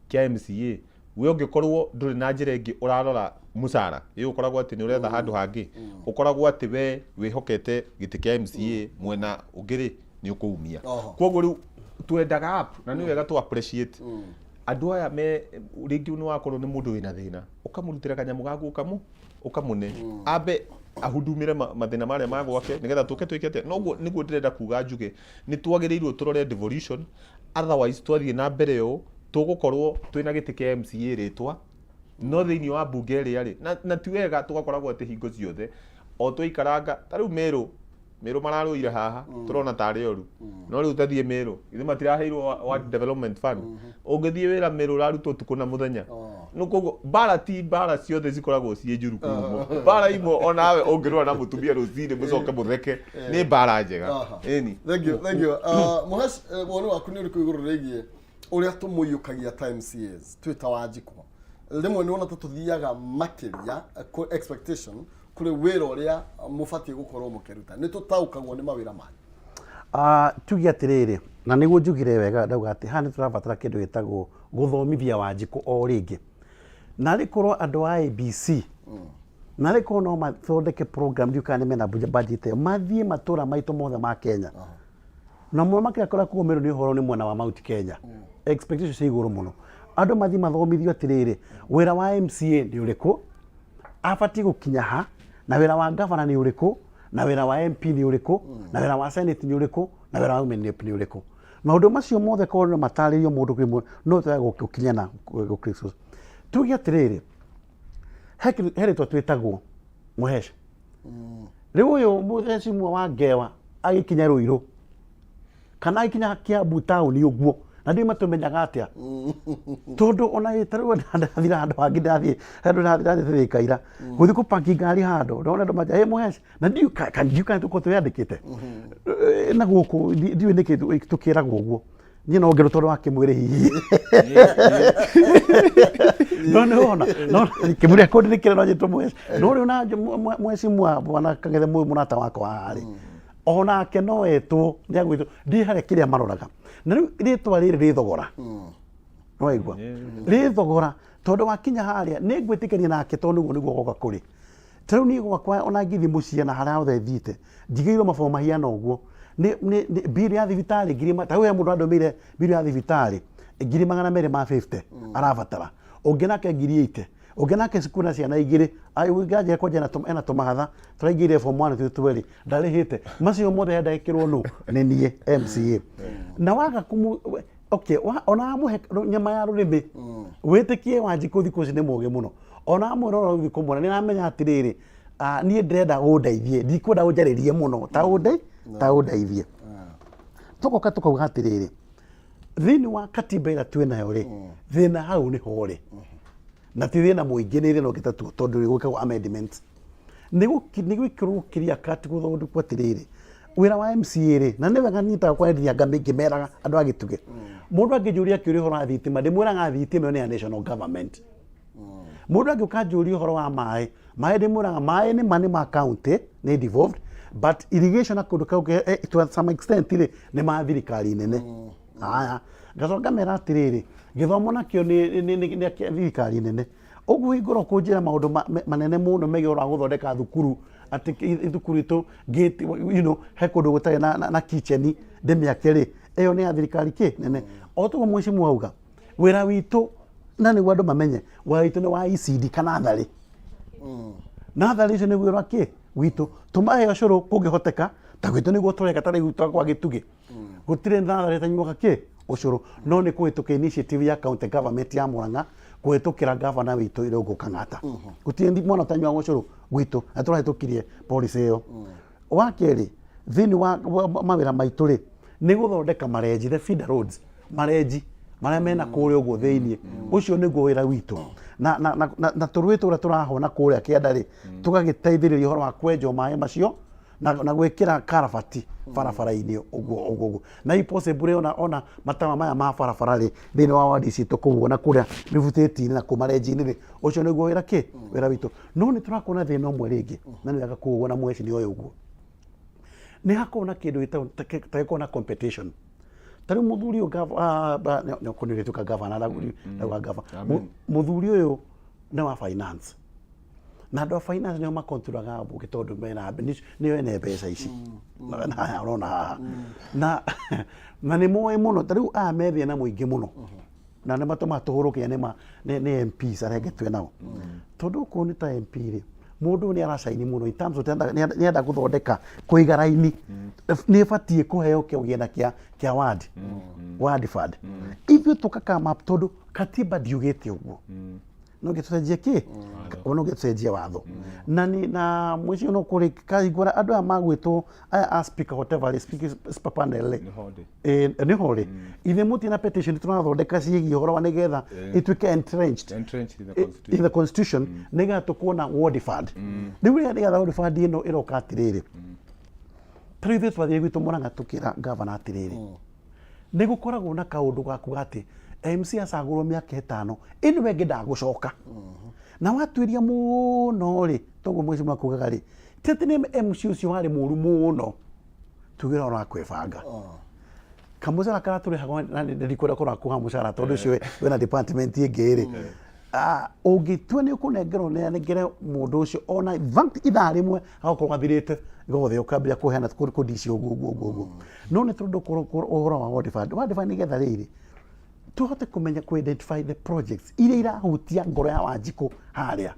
[SPEAKER 2] kĩa MCA, we ũngĩkorwo ndũrĩ na njĩra ĩngĩ ũrarora mũcara, ĩ ũkoragwo atĩ nĩ ũretha handũ hangĩ, ũkoragwo atĩ we wĩhokete gĩtĩ kĩa MCA mwena ũngĩ rĩ, nĩ ũkũumia. Koguo rĩu twendaga up na nĩ wega tũ appreciate andũ aya me rĩngĩ nĩ wakorwo nĩ mũndũ wĩna thĩna, ũkamũrutĩra kanyamũ gaku ũkamũne ambe ahudumĩre mathĩna marĩa ma gwake nĩgetha tũke twĩke atĩa. Noguo nĩguo ndĩrenda kuga njuge nĩ twagĩrĩirwo tũrore devolution, otherwise twathiĩ na mbere ũũ tũgũkorwo twĩna gĩtĩ kĩa MCA rĩtwa no thĩinĩ wa mbunge ĩrĩa rĩ na ti wega tũgakoragwo atĩ hingo ciothe o twaikaranga ta rĩu Meru Meru mararũire haha tũrona tarĩ oru no rĩu tathiĩ Meru ithe matiraheirwo Ward Development Fund. Ũngĩthiĩ wĩra Meru ũrarutwo ũtukũ na mũthenya. No koguo mbara ti mbara ciothe cikoragwo ciĩ njũru kĩhumo, mbara imwe onawe ũngĩrũa na mũtumia rũcinĩ mũcoke mũtheke nĩ mbara njega. Ĩni.
[SPEAKER 1] Thank you, thank you. Mũhesh, woni waku nĩ ũrĩkũ igũrũ rĩgiĩ ũrĩa tũmũiyũkagia ta MCAs twĩ ta Wanjikũ? Rĩmwe nĩ wona ta tũthiaga makĩria expectation kũrĩ wĩra ũrĩa mũbatiĩ gũkorwo mũkĩruta. Nĩ tũtaũkagwo nĩ mawĩra manyu?
[SPEAKER 3] Tuge atĩrĩrĩ, na nĩguo njugire wega ndauga atĩ haha nĩ tũrabatara kĩndũ gĩtagwo gũthomithia Wanjikũ o rĩngĩ. Narĩ korwo andũ a ABC, narĩ korwo no mathondeke program, ndiũĩ kana nĩ mena budget ĩyo, mathiĩ matũra maitũ mothe ma Kenya. Na mũno makĩria kũrĩa kũgũmĩrwo nĩ ũhoro nĩ mwena wa Mount Kenya. Expectation cia igũrũ mũno. Andũ mathiĩ mathomithio atĩrĩrĩ, wĩra wa MCA nĩ ũrĩkũ, abatiĩ gũkinya ha, na wĩra wa gavana nĩ ũrĩkũ, na wĩra wa MP nĩ ũrĩkũ, na wĩra wa Senate nĩ ũrĩkũ, na wĩra wa Women Rep nĩ ũrĩkũ. Maũndũ macio mothe korwo no matarĩrio mũndũ kĩmwe, no twage gũkinya na gũkristo. Tuge atĩrĩrĩ, he rĩtwa twĩtagwo Mũhesha. Rĩu ũyũ mũhecimwa wa Ngewa agĩkinya Rũirũ kana agĩkinya Kiambu taũni ũguo, na ndiũĩ matũmenyaga atĩa, tondũ ona ĩ ta rĩu ndathira handũ hangĩ, ndathiĩ handũ ndathiĩ Thika ira gũthiĩ kũpaki ngari handũ, ndona andũ manjĩra, "Ĩ Mũheci," na ndiũĩ kana tũkorwo twĩyandĩkĩte na gũkũ ndiũĩ nĩkĩ tũkĩragwo ũguo. Niĩ no ngerwo tondũ wa kĩmwĩrĩ hihi, no nĩ wona no kĩmwĩrĩ kũndĩ nĩ kĩrĩa no nyitwo Mũheci. No rĩu na mũhecimwa bwana Kang'ethe mũrata wakwa haha rĩ, onake no etwo, nĩ agwĩtwo ndiĩ harĩa kĩrĩa maroraga. Na rĩu rĩtwa rĩrĩ rĩ thogora, nĩwaigua rĩ thogora, tondũ wakinya harĩa nĩ ngwĩtĩkania nake, tondũ nĩguo nĩguo goka kũrĩ. Ta rĩu niĩ gwakwa ona ngĩthiĩ mũciĩ na harĩa hothe thiĩte njigĩirwo mabomu mahiana ũguo, nĩ bill ya thibitarĩ ngiri ta rĩu he mũndũ andũmĩire bill ya thibitarĩ 250,000 arabatara, ũngĩ nake 80,000, ũngĩ nake cukuru na ciana igĩrĩ ũngĩ kwanja ena tũmahatha tũraingĩrire form 1 twĩ twerĩ ndarĩhĩte, macio mothe enda ĩkĩrwo nũ? Nĩ niĩ MCA. Na waga kũmũ okay, ona wamũhe nyama ya rũrĩmĩ, wĩtĩkie Wanjikũ thikũ ici nĩ mũgĩ mũno, ona wamwĩra ũrĩa ũgũthiĩ kũmwĩra nĩ aramenya atĩrĩrĩ, niĩ ndĩrenda ũndeithie, ndikwenda ũnjarĩrie mũno, ta ũndeithie. Tũgoka tũkauga atĩrĩrĩ, thĩinĩ wa katiba ĩrĩa twĩ nayo rĩ, thĩna hau nĩho ũrĩ, na ti thĩna mũingĩ, nĩ thĩna ũngĩtatuo tondũ nĩ gwĩkagwo amendment, nĩ gwĩkĩrwo clear cut, gũthondekwo atĩrĩrĩ, wĩra wa MCA rĩ, na nĩ wega nyitaga kwaranĩria ngĩmeraga andũ a gĩtugĩ. Mũndũ angĩnjũria kĩũria ũhoro wa thitima, ndĩmwĩraga thitima ĩyo nĩ ya national government. Mũndũ angĩũka anjũrie ũhoro wa maĩ, maĩ ndĩmwĩraga maĩ nĩ ma nĩ ma county, nĩ devolved, but irrigation na kũndũ kau to some extent rĩ, nĩ ma thirikari nene. Haya, ngacoka ngamera atĩrĩrĩ, gĩthomo nakĩo nĩ kĩa thirikari nene. Ũguo hingũra kũnjĩra maũndũ manene mũno megiĩ ũhoro wa gũthondeka thukuru, atĩ thukuru itũ gate, he kũndũ gũtarĩ na kitchen ndĩmĩake rĩ, ĩyo nĩ ya thirikari kĩ nene. O toguo mheshimiwa auga, wĩra witũ, na nĩguo andũ mamenye, wĩra witũ nĩ wa ECD kana natharĩ. Natharĩ icio nĩ wĩra kĩ witũ, tũmahe ũcũrũ kũngĩhoteka, ta gwitũ nĩguo tũreka, ta rĩu ta kwa Gĩtugĩ gũtirĩ natharĩ ĩtanyuaga kĩ ũcũrũ, no nĩ kũhĩtũkĩra initiative ya county government ya Murang'a, kũhĩtũkĩra governor witũ Irũngũ Kang'ata, gũtirĩ mwana ũtanyuaga ũcũrũ gwitũ, na tũrahĩtũkirie policy ĩyo. Wa kerĩ, thĩinĩ wa mawĩra maitũ rĩ, nĩ gũthondeka marenji, the feeder roads, marenji marĩa mena kũrĩa ũguo thĩinĩ, ũcio nĩguo wĩra witũ. Na tũrũĩ tũrĩa tũrahona kũrĩa kĩanda rĩ, tũgagĩteithĩrĩria ũhoro wa kwenjwo maĩ macio. Na gwĩkĩra karabati barabara-inĩ ũguo ũguo ũguo, na i possibly ona matawa maya ma barabara rĩ, thĩinĩ wa wadi citũ kũu ũguo, na kũrĩa mĩbutĩti-inĩ na kũu marenji-inĩ rĩ, ũcio nĩguo wĩra kĩ wĩra witũ. No nĩ tũrakorwo na thĩna ũmwe rĩngĩ, na nĩ wega kũu ũguo, na mweci nĩ ũyũ ũguo nĩ hakoragwo na kĩndũ gĩtagwo ta gĩkoragwo na competition. Ta rĩu mũthuri ũyũ nĩ ũrĩtuĩka gavana, ndauga gavana. Mũthuri ũyũ nĩ wa finance, na andũ a finance nĩo makontrolaga mbunge, tondũ mena nĩo ene mbeca ici. Na haya ũrona haha na nĩ moĩ mũno. Ta rĩu aya me thĩna mũingĩ mũno, na nĩ matũmaga tũhũrũke nĩ MPs arĩa angĩ twĩ nao, tondũ okorwo nĩ ta MP rĩ, mũndũ ũyũ nĩ aracaini mũno in terms of nĩ enda gũthondeka kũiga raini, nĩ ĩbatiĩ kũheo kĩgĩna kĩa ward fund. Ithuĩ tũkakama tondũ katiba ndiugĩte ũguo, no ngĩtũcenjie kĩ, no ngĩtũcenjie watho. Na nĩ na mũico no kũrĩ kaigua andũ aya magwĩtwo aya a speaker, whatever rĩ, speaker panel rĩ.
[SPEAKER 2] Nĩho ndĩ.
[SPEAKER 3] Ĩ, nĩho rĩ, ithe mũtirĩ na petition tũrathondeka ciĩgiĩ ũhoro wa nĩgetha ĩtuĩke entrenched
[SPEAKER 2] Entrenched in the
[SPEAKER 3] in
[SPEAKER 2] constitution.
[SPEAKER 3] the constitution, nĩgetha tũkuona ward fund. Rĩu rĩrĩa nĩgetha ward fund ĩno ĩroka atĩrĩrĩ, ta rĩu ithuĩ twathiĩ gwitũ Mũrang'a, tũkĩra gavana atĩrĩrĩ, nĩ gũkoragwo na kaũndũ ga kuga atĩ MC acagũrwo mĩaka 5 ĩno ĩngĩ ndagũcoka, na watuĩria mũno rĩ, toguo mweci kugaga rĩ, ti atĩ nĩ MC ũcio warĩ mũru mũno, tugĩra ũhoro wa kwĩbanga kamũcara karĩa tũrĩhagwo, na nĩ ndikwenda kũrora kuga mũcara tondũ ũcio wĩna department ĩngĩ rĩ. Ah, ũngĩtua nĩ ũkũnengerwo, nengere mũndũ ũcio ona in fact ithaa rĩmwe agakorwo gathirĩte gothe, ũkambia kũheana kũndici ũguo ũguo ũguo ũguo. No nĩ tondũ ũhoro wa ward fund, ward fund, nĩgetha rĩrĩ tũhote kũmenya kũ identify the projects iria irahutia ngoro ya Wanjikũ harĩa,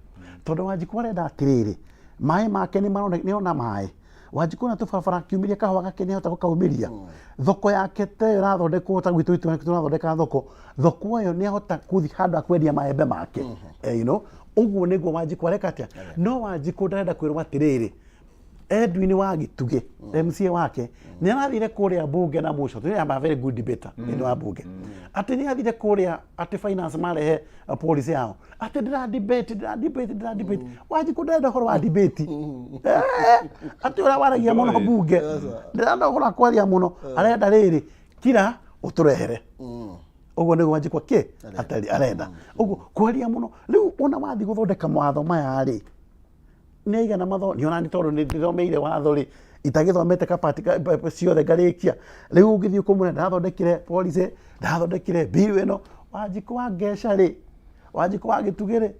[SPEAKER 3] tondũ Wanjikũ arenda atĩrĩrĩ, maĩ make nĩ marona, nĩ ona maĩ Wanjikũ na tũbarabara, akiumĩria kahũa gake nĩ ahota gũkaumĩria, thoko yake ta ĩyo ĩrathondekwo, ta gwitũ itũra tũrathondeka thoko, thoko ĩyo nĩ ahota gũthiĩ handũ ha kwendia maembe make. Ũguo nĩguo Wanjikũ areka atĩa. No Wanjikũ ndarenda kwĩrwo atĩrĩrĩ, Edwin wa Gĩtugĩ, MCA wake, nĩ arathire kũrĩa bunge na mũco tũrĩ a very good debater thĩinĩ wa bunge, atĩ nĩ athire kũrĩa atĩ finance marehe policy yao, atĩ ndĩra debate, ndĩra debate, ndĩra debate. Wanjikũ ndarenda ũhoro wa debate. Atĩ ũrĩa waragia mũno bunge ndĩrenda ũhoro wa kwaria mũno, arenda rĩrĩ kira ũtũrehere. Ũguo nĩguo Wanjikũ kĩ atari arenda ũguo kwaria mũno. Rĩu ona wathiĩ gũthondeka mawatho maya rĩ, nĩ aigana matho nĩ ona nĩ tondũ nĩ ndĩthomeire watho rĩ, itagĩthomete kapati ciothe ngarĩkia. Rĩu ũngĩthiĩ kũmwĩra ndathondekire policy, ndathondekire bill ĩno, Wanjikũ wa Ngeca rĩ, Wanjikũ wa Gĩtugĩ rĩ,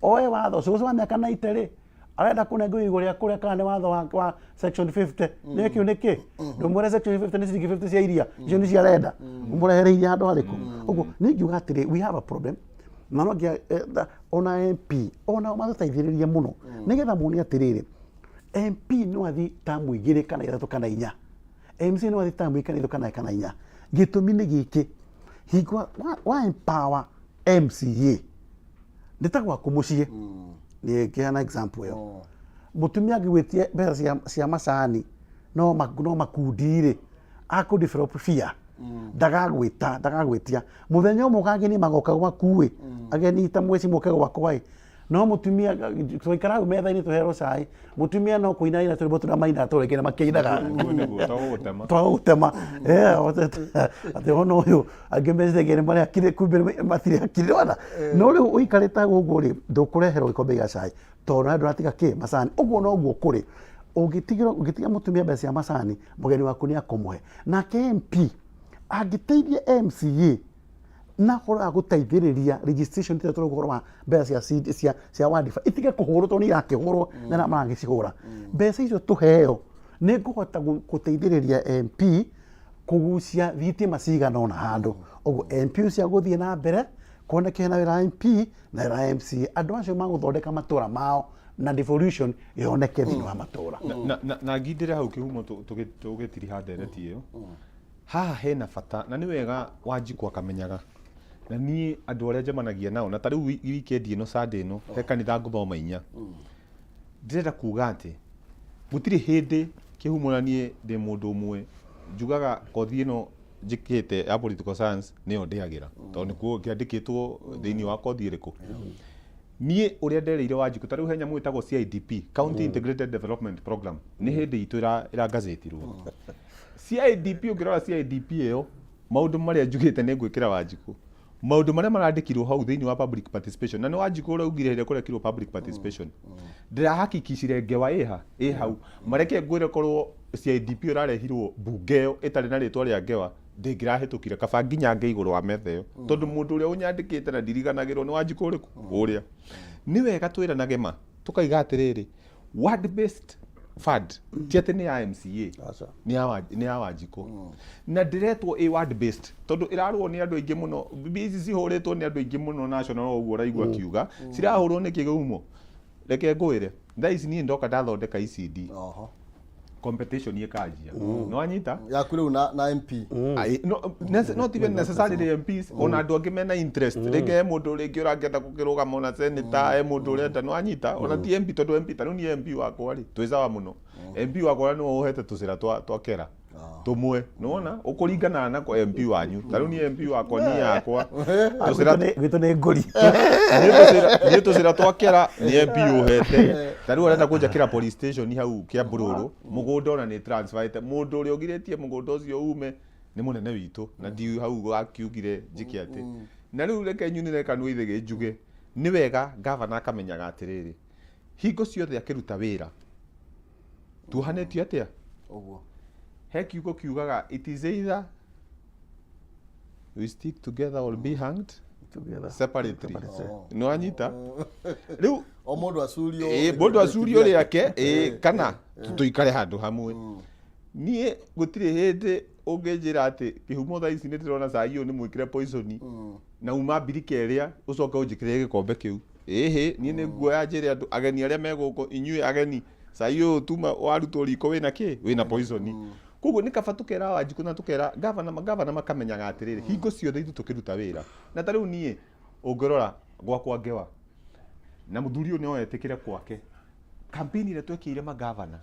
[SPEAKER 3] oe watho cũcũ wa mĩaka 90 rĩ, arenda kũnengerwo igũrũ rĩa kũrĩa kana nĩ watho wa section 50 nĩ kĩu nĩ kĩ ndũmwĩre section 50 nĩ ciringi 50 cia iria icio nĩ ciarenda ũmũrehere iria handũ harĩkũ. Ũguo nĩ ingiuga atĩrĩ, we have a problem, na no nginya ona MP ona matũteithĩrĩrie mũno, nĩgetha muone atĩrĩrĩ, MP no athiĩ tamu 2 kana 3 kana 4, MC no athiĩ tamu 2 kana 3 kana 4. Gĩtũmi nĩ gĩkĩ, hingo wa empower MCA nĩ ta gwaku mũciĩ, nĩ ngĩheana example ĩyo, mũtumia angĩgwĩtia mbeca cia macani no makundi rĩ, akũ develop fear, ndagagwĩta, ndagagwĩtia. Mũthenya ũmwe ũkageni magoka gwaku ĩ, ageni ta mweci moke gwakwa ĩ, no mũtumia twaikara hau metha-inĩ tũherwo cai, mũtumia no kũina ina tũrĩmbo tũrĩa mainaga tũrĩkĩra makĩinaga.
[SPEAKER 2] Ũguo nĩguo twagũgũtema.
[SPEAKER 3] Twagũgũtema. Atĩ ona ũyũ angĩ meciragia nĩ marĩ akiri, kumbe matirĩ akiri wana. No rĩu ũikarĩte hau ũguo rĩ, ndũkũreherwo gĩkombe gĩa cai tondũ nawe ndũratiga kĩ macani. Ũguo noguo kũrĩ, ũngĩtigĩrwo, ũngĩtiga mũtumia mbeca cia macani, mũgeni waku nĩ akũmũhe. Nake MP angĩteithia MCA na ũhoro wa gũteithĩrĩria registration, tĩrĩa tũrauga ũhoro wa mbeca cia seed, cia ward fund itige kũhũrwo, tondũ nĩ irakĩhũrwo na arĩa maragĩcihũra. Mbeca icio tũheo nĩ ngũhota gũteithĩrĩria MP kũgucia thitima cigana ũna handũ. Ũguo MP ũcio agũthiĩ na mbere kuoneke hena wĩra wa MP na wĩra wa MCA, andũ acio magũthondeka matũra mao na devolution yoneke thĩinĩ wa matũra.
[SPEAKER 2] Na ngindĩre hau kĩhumo tũgĩtiriha ndereti ĩyo haha hena bata, na nĩ wega Wanjikũ akamenyaga, na niĩ andũ arĩa njemanagia nao, na ta rĩu weekend ĩno, Sunday ĩno, he kanitha ngũthoma 4. Ndĩrenda kuga atĩ gũtirĩ hĩndĩ kĩhumo, na niĩ ndĩ mũndũ ũmwe njugaga kothi ĩno njĩkĩte ya political science nĩyo ndĩagĩra, tondũ nĩkuo kĩandĩkĩtwo thĩinĩ wa kothi ĩrĩkũ. Niĩ ũrĩa ndereire Wanjikũ, ta rĩu he nyamũ ĩtagwo CIDP, County Integrated Development Program, nĩ hĩndĩ itũ ĩrangazĩtirwo. CIDP, ũngĩrora CIDP ĩyo, maũndũ marĩa njugĩte nĩ ngwĩkĩra Wanjikũ, maũndũ marĩa marandĩkirwo hau thĩinĩ wa public participation, na nĩ Wanjikũ ũraugire hĩndĩ ĩrĩa kũrekirwo public participation, ndĩrahakikicire ngewa ĩha ĩ hau. Mareke ngwĩre, korwo CIDP ĩrarehirwo mbunge ĩyo ĩtarĩ na rĩtwa rĩa ngewa, ndĩngĩrahĩtũkire. Kaba nginya nge igũrũ wa metha ĩyo, tondũ mũndũ ũrĩa ũnyandĩkĩte na ndiriganagĩrwo nĩ Wanjikũ ũrĩkũ ũrĩa. Nĩ wega twĩranage ma tũkaiga atĩrĩrĩ, ward based fund ti atĩ nĩ ya MCA.
[SPEAKER 3] Aca.
[SPEAKER 2] Nĩ ya Wanjikũ na ndĩretwo ĩ ward based tondũ ĩrarũo nĩ andũ aingĩ mũno. Mbia ici cihũrĩtwo nĩ andũ aingĩ mũno national, ũguo ũraigua akiuga cirahũrwo nĩ kĩgũmo. Reke ngwĩre, thaa ici niĩ ndoka ndathondeka ECD, competition ĩkanjia, nĩwanyita?
[SPEAKER 1] Yaku rĩu na MP.
[SPEAKER 2] Ai, no, not even necessarily MPs, ona andũ angĩ mena interest. Rĩngĩ he mũndũ rĩngĩ ũrangĩenda gũkĩrũgama ona senator, he mũndũ ũrenda, nĩwanyita? Ona ti MP, tondũ MP, ta rĩu niĩ MP wakwa rĩ, twĩ sawa mũno. MP wakwa nĩwe ũhete tũcĩra twa kera tũmwe, nĩwona ũkũringana nako MP wanyu. Ta rĩu niĩ MP wakwa, niĩ yakwa tũcĩra
[SPEAKER 3] Gwitũ nĩ ngũri.
[SPEAKER 2] Niĩ tũcĩra twa kera nĩ MP ũhete. Ta rĩu arenda kũnjakĩra police station hau Kĩambũrũrũ, mũgũnda ona nĩ transferĩte. Mũndũ ũrĩa ũgirĩtie mũgũnda ũcio ume nĩ mũnene witũ, na ndi hau akiugire njĩke atĩ. Na rĩu reke nyunĩre kanua ithĩgĩ njuge, nĩ wega gavana akamenyaga atĩrĩrĩ, hingo ciothe akĩruta wĩra tuohanĩtio atĩa.
[SPEAKER 1] Ũguo.
[SPEAKER 2] He kiugo kiugaga, "It is either we stick together or be hanged
[SPEAKER 3] Together.
[SPEAKER 2] separately."
[SPEAKER 3] Separately.
[SPEAKER 2] Nĩwanyita rĩu?
[SPEAKER 1] O mũndũ acurio.
[SPEAKER 2] Ĩĩ, mũndũ acurio rĩake, ĩĩ, kana tũikare handũ hamwe. Niĩ gũtirĩ hĩndĩ ũngĩnjĩra atĩ kĩhumo thaa ici nĩ ndĩrona cai ũyũ nĩ mwĩkĩre poison na uma mbirika ĩrĩa ũcoke ũnjĩkĩrĩre gĩkombe kĩu. Ĩhĩ, niĩ nĩ nguoya njĩre andũ ageni arĩa me gũkũ, inyuĩ ageni, cai ũyũ tuma warutwo riko wĩna kĩ, wĩna poison. Koguo nĩ kaba tũkera Wanjikũ na tũkera gavana, magavana makamenyaga atĩrĩrĩ, hingo ciothe ithuĩ tũkĩruta wĩra. Na ta rĩu niĩ ũngĩrora gwakwa ngewa na mũthuri ũyũ no etĩkĩre kwake, campaign ĩrĩa twekĩire magavana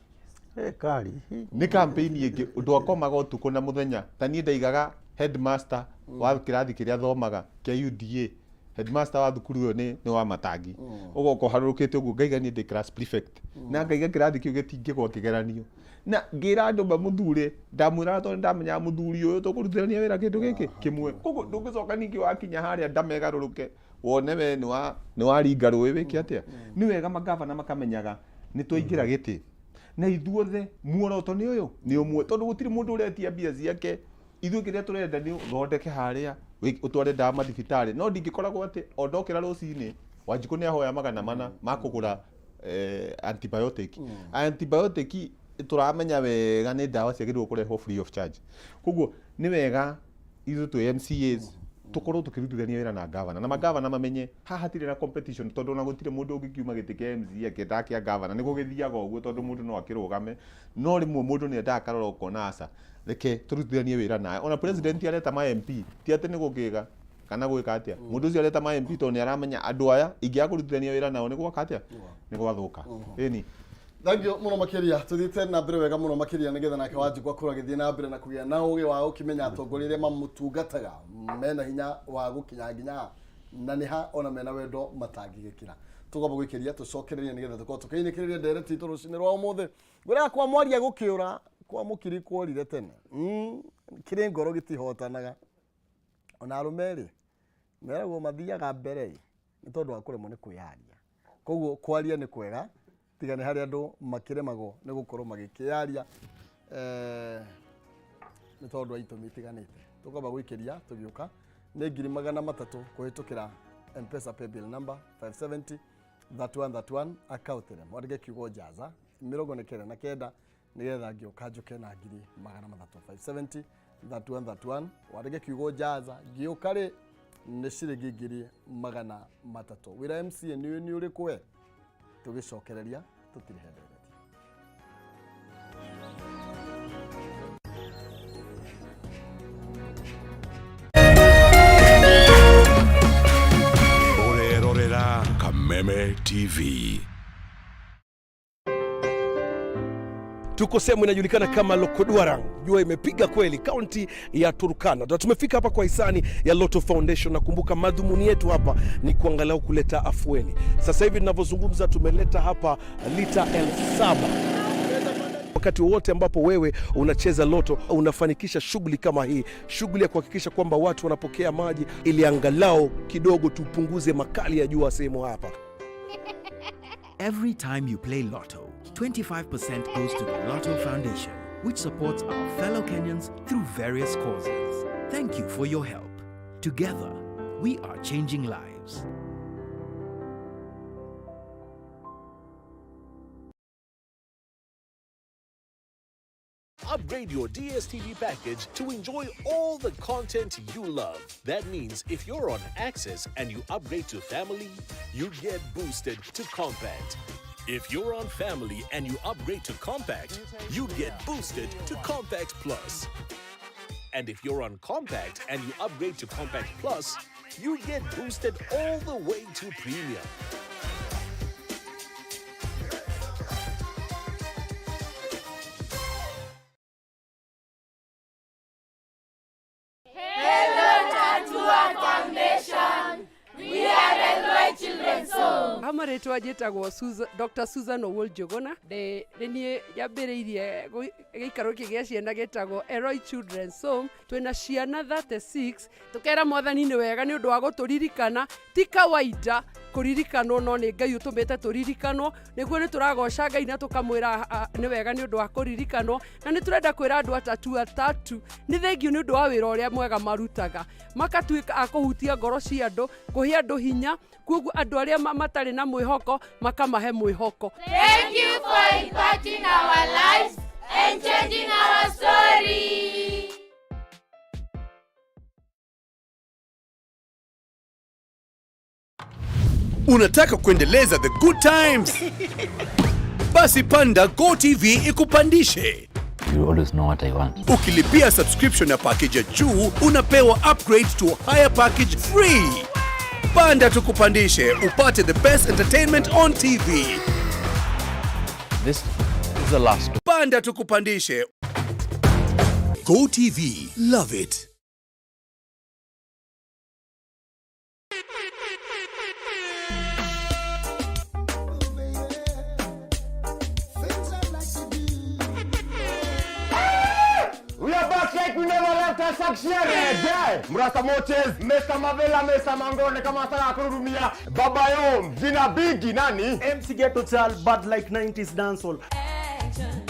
[SPEAKER 3] Eh, kari.
[SPEAKER 2] Nĩ campaign ĩngĩ ndwakomaga ũtukũ na mũthenya. Ta niĩ ndaigaga headmaster wa kĩrathi kĩrĩa thomaga kĩa UDA, headmaster wa thukuru ĩyo nĩ wa matangi, ũgoka ũharũrũkĩte ũguo, ngaiga niĩ ndĩ class prefect na ngaiga kĩrathi kĩu gĩtingĩgwa kĩgeranio, na ngĩra andũ mamũthure. Ndamwĩraga tondũ ndamenyaga mũthuri ũyũ tũkũrutithania wĩra kĩndũ gĩkĩ kĩmwe. Koguo ndũngĩcoka ningĩ wakinya harĩa ndamegarũrũke wone we nĩ waringa rũĩ wĩke atĩa. Nĩ wega magavana makamenyaga nĩ twaingĩra gĩtĩ na ithuothe muoroto nĩ ũyũ nĩ ũmwe, tondũ gũtirĩ mũndũ ũretia mbia ciake. Ithuĩ kĩrĩa tũrenda nĩ ũthondeke harĩa, ũtware ndawa mathibitarĩ, no ndingĩkoragwo atĩ o ndokĩra rũcinĩ Wanjikũ nĩ ahoya 400 ma kũgũra antibiotic. Antibiotic tũramenya wega nĩ ndawa ciagĩrĩirwo kũrehwo free of charge. Koguo nĩ wega ithuĩ twĩ MCAs tũkorwo tũkĩrutithania wĩra na gavana, na magavana mamenye haha hatirĩ na competition, tondũ ona gũtirĩ mũndũ ũngĩkiuma gĩtĩ kĩa MCA akĩendaga kĩa gavana. Nĩ gũgĩthiaga ũguo tondũ mũndũ no akĩrũgame, no rĩmwe mũndũ nĩ endaga akarora ũkona aca, reke tũrutithanie wĩra nawe. Ona president areta ma MP ti atĩ nĩ gũkĩga kana gwĩka atĩa. Mũndũ ũcio areta ma MP tondũ nĩ aramenya andũ aya ingĩaga kũrutithania wĩra nao nĩ gwaka atĩa, nĩ gwathũka, ĩni.
[SPEAKER 1] Thank you mũno makĩria. Tũthiĩte na mbere wega mũno makĩria, nĩgetha nake Wanjikũ akorwo agĩthiĩ na mbere na kũgĩa na ũgĩ wa gũkĩmenya atongoria arĩa mamũtungataga mena hinya wa gũkinya nginya ha, na nĩ ha ona mena wendo matangĩgĩkĩra. Tũkwamba gwĩkĩria tũcokererie nĩgetha tũkorwo tũkĩinĩkĩrĩria ndereti itũ rũcinĩ rwa ũmũthĩ. Ngwĩraga kwa mwaria gũkĩũra kwa mũkiri kworire tene. Kĩrĩ ngoro gĩtihotanaga. Ona arũme rĩ, meragwo mathiaga mbere ĩ nĩ tondũ wa kũremwo nĩ kwĩyaria. Koguo kwaria nĩ kwega, tiga nĩ harĩ andũ makĩremagwo nĩ gũkorwo magĩkĩyaria nĩ tondũ wa itũmi itiganĩte. Tũkwamba gwĩkĩria tũgĩũka nĩ 300,000 kũhĩtũkĩra Mpesa paybill number 570 3131, account ĩrĩa mwandĩke kiugo jaza 99, nĩgetha ngĩũka njũke na 300,000. 570 3131, wandĩke kiugo jaza, ngĩũka rĩ nĩ ciringi 300,000. Wĩra MCA nĩ ũrĩkũ we? Tũgĩcokereria tũtirĩ ndereti.
[SPEAKER 4] Ũrerorera Kameme TV. Tuko sehemu inajulikana kama Lokoduarang. Jua imepiga kweli, kaunti ya Turkana, na tumefika hapa kwa hisani ya Lotto Foundation. Nakumbuka madhumuni yetu hapa ni kuangalau kuleta afueni. Sasa hivi tunavyozungumza, tumeleta hapa lita 7,000. Wakati wowote ambapo wewe unacheza Lotto unafanikisha shughuli kama hii, shughuli ya kuhakikisha kwamba watu wanapokea maji ili angalau kidogo tupunguze makali ya jua sehemu hapa.
[SPEAKER 5] Every time you play Lotto, 25% goes to the Lotto Foundation, which supports our fellow Kenyans through various causes. Thank you for your help. Together, we are changing lives.
[SPEAKER 6] Upgrade your DSTV package to enjoy all the content you love. That means if you're on Access and you upgrade to Family, you get boosted to Compact. If you're on Family and you upgrade to Compact, you get boosted to Compact Plus. And if you're on Compact and you upgrade to Compact Plus, you get boosted all the way to Premium.
[SPEAKER 7] Marĩtwa njĩtagwo Dr. Susan Owuor Njũgũna. Nĩ niĩ nyambĩrĩirie gĩikaro gĩkĩ gĩa ciana gĩtagwo Eloi Children's Home. Twĩna ciana 36. Tũkera Mwathani nĩ wega nĩ ũndũ wa gũtũririkana. Ti kawaida kũririkanwo, no nĩ Ngai ũtũmĩte tũririkanwo. Nĩguo nĩ tũragoca Ngai na tũkamwĩra nĩ wega nĩ ũndũ wa kũririkanwo. Na nĩ tũrenda kwĩra andũ atatu atatu nĩ thengiũ nĩ ũndũ wa wĩra ũrĩa mwega marutaga, makatuĩka a kũhutia ngoro cia andũ, kũhe andũ hinya, koguo andũ arĩa matarĩ na mwĩhoko makamahe mwĩhoko.
[SPEAKER 8] Thank you for impacting our lives and changing our story.
[SPEAKER 9] Unataka kuendeleza the good times? Basi panda GoTV ikupandishe.
[SPEAKER 10] You always know what I want.
[SPEAKER 9] Ukilipia subscription ya package ya juu, unapewa upgrade to a higher package free. Panda tukupandishe upate the best entertainment on TV.
[SPEAKER 10] This is the last.
[SPEAKER 9] Panda tukupandishe. GoTV. Love it.
[SPEAKER 11] We are back like we never left a section. Yeah. Mrasta Moches, Mr. Mavela, Mr. Mangone kama sana kurudumia. Baba yo, jina bigi nani?
[SPEAKER 12] MC Ghetto Child, bad like 90s dancehall.
[SPEAKER 8] Action.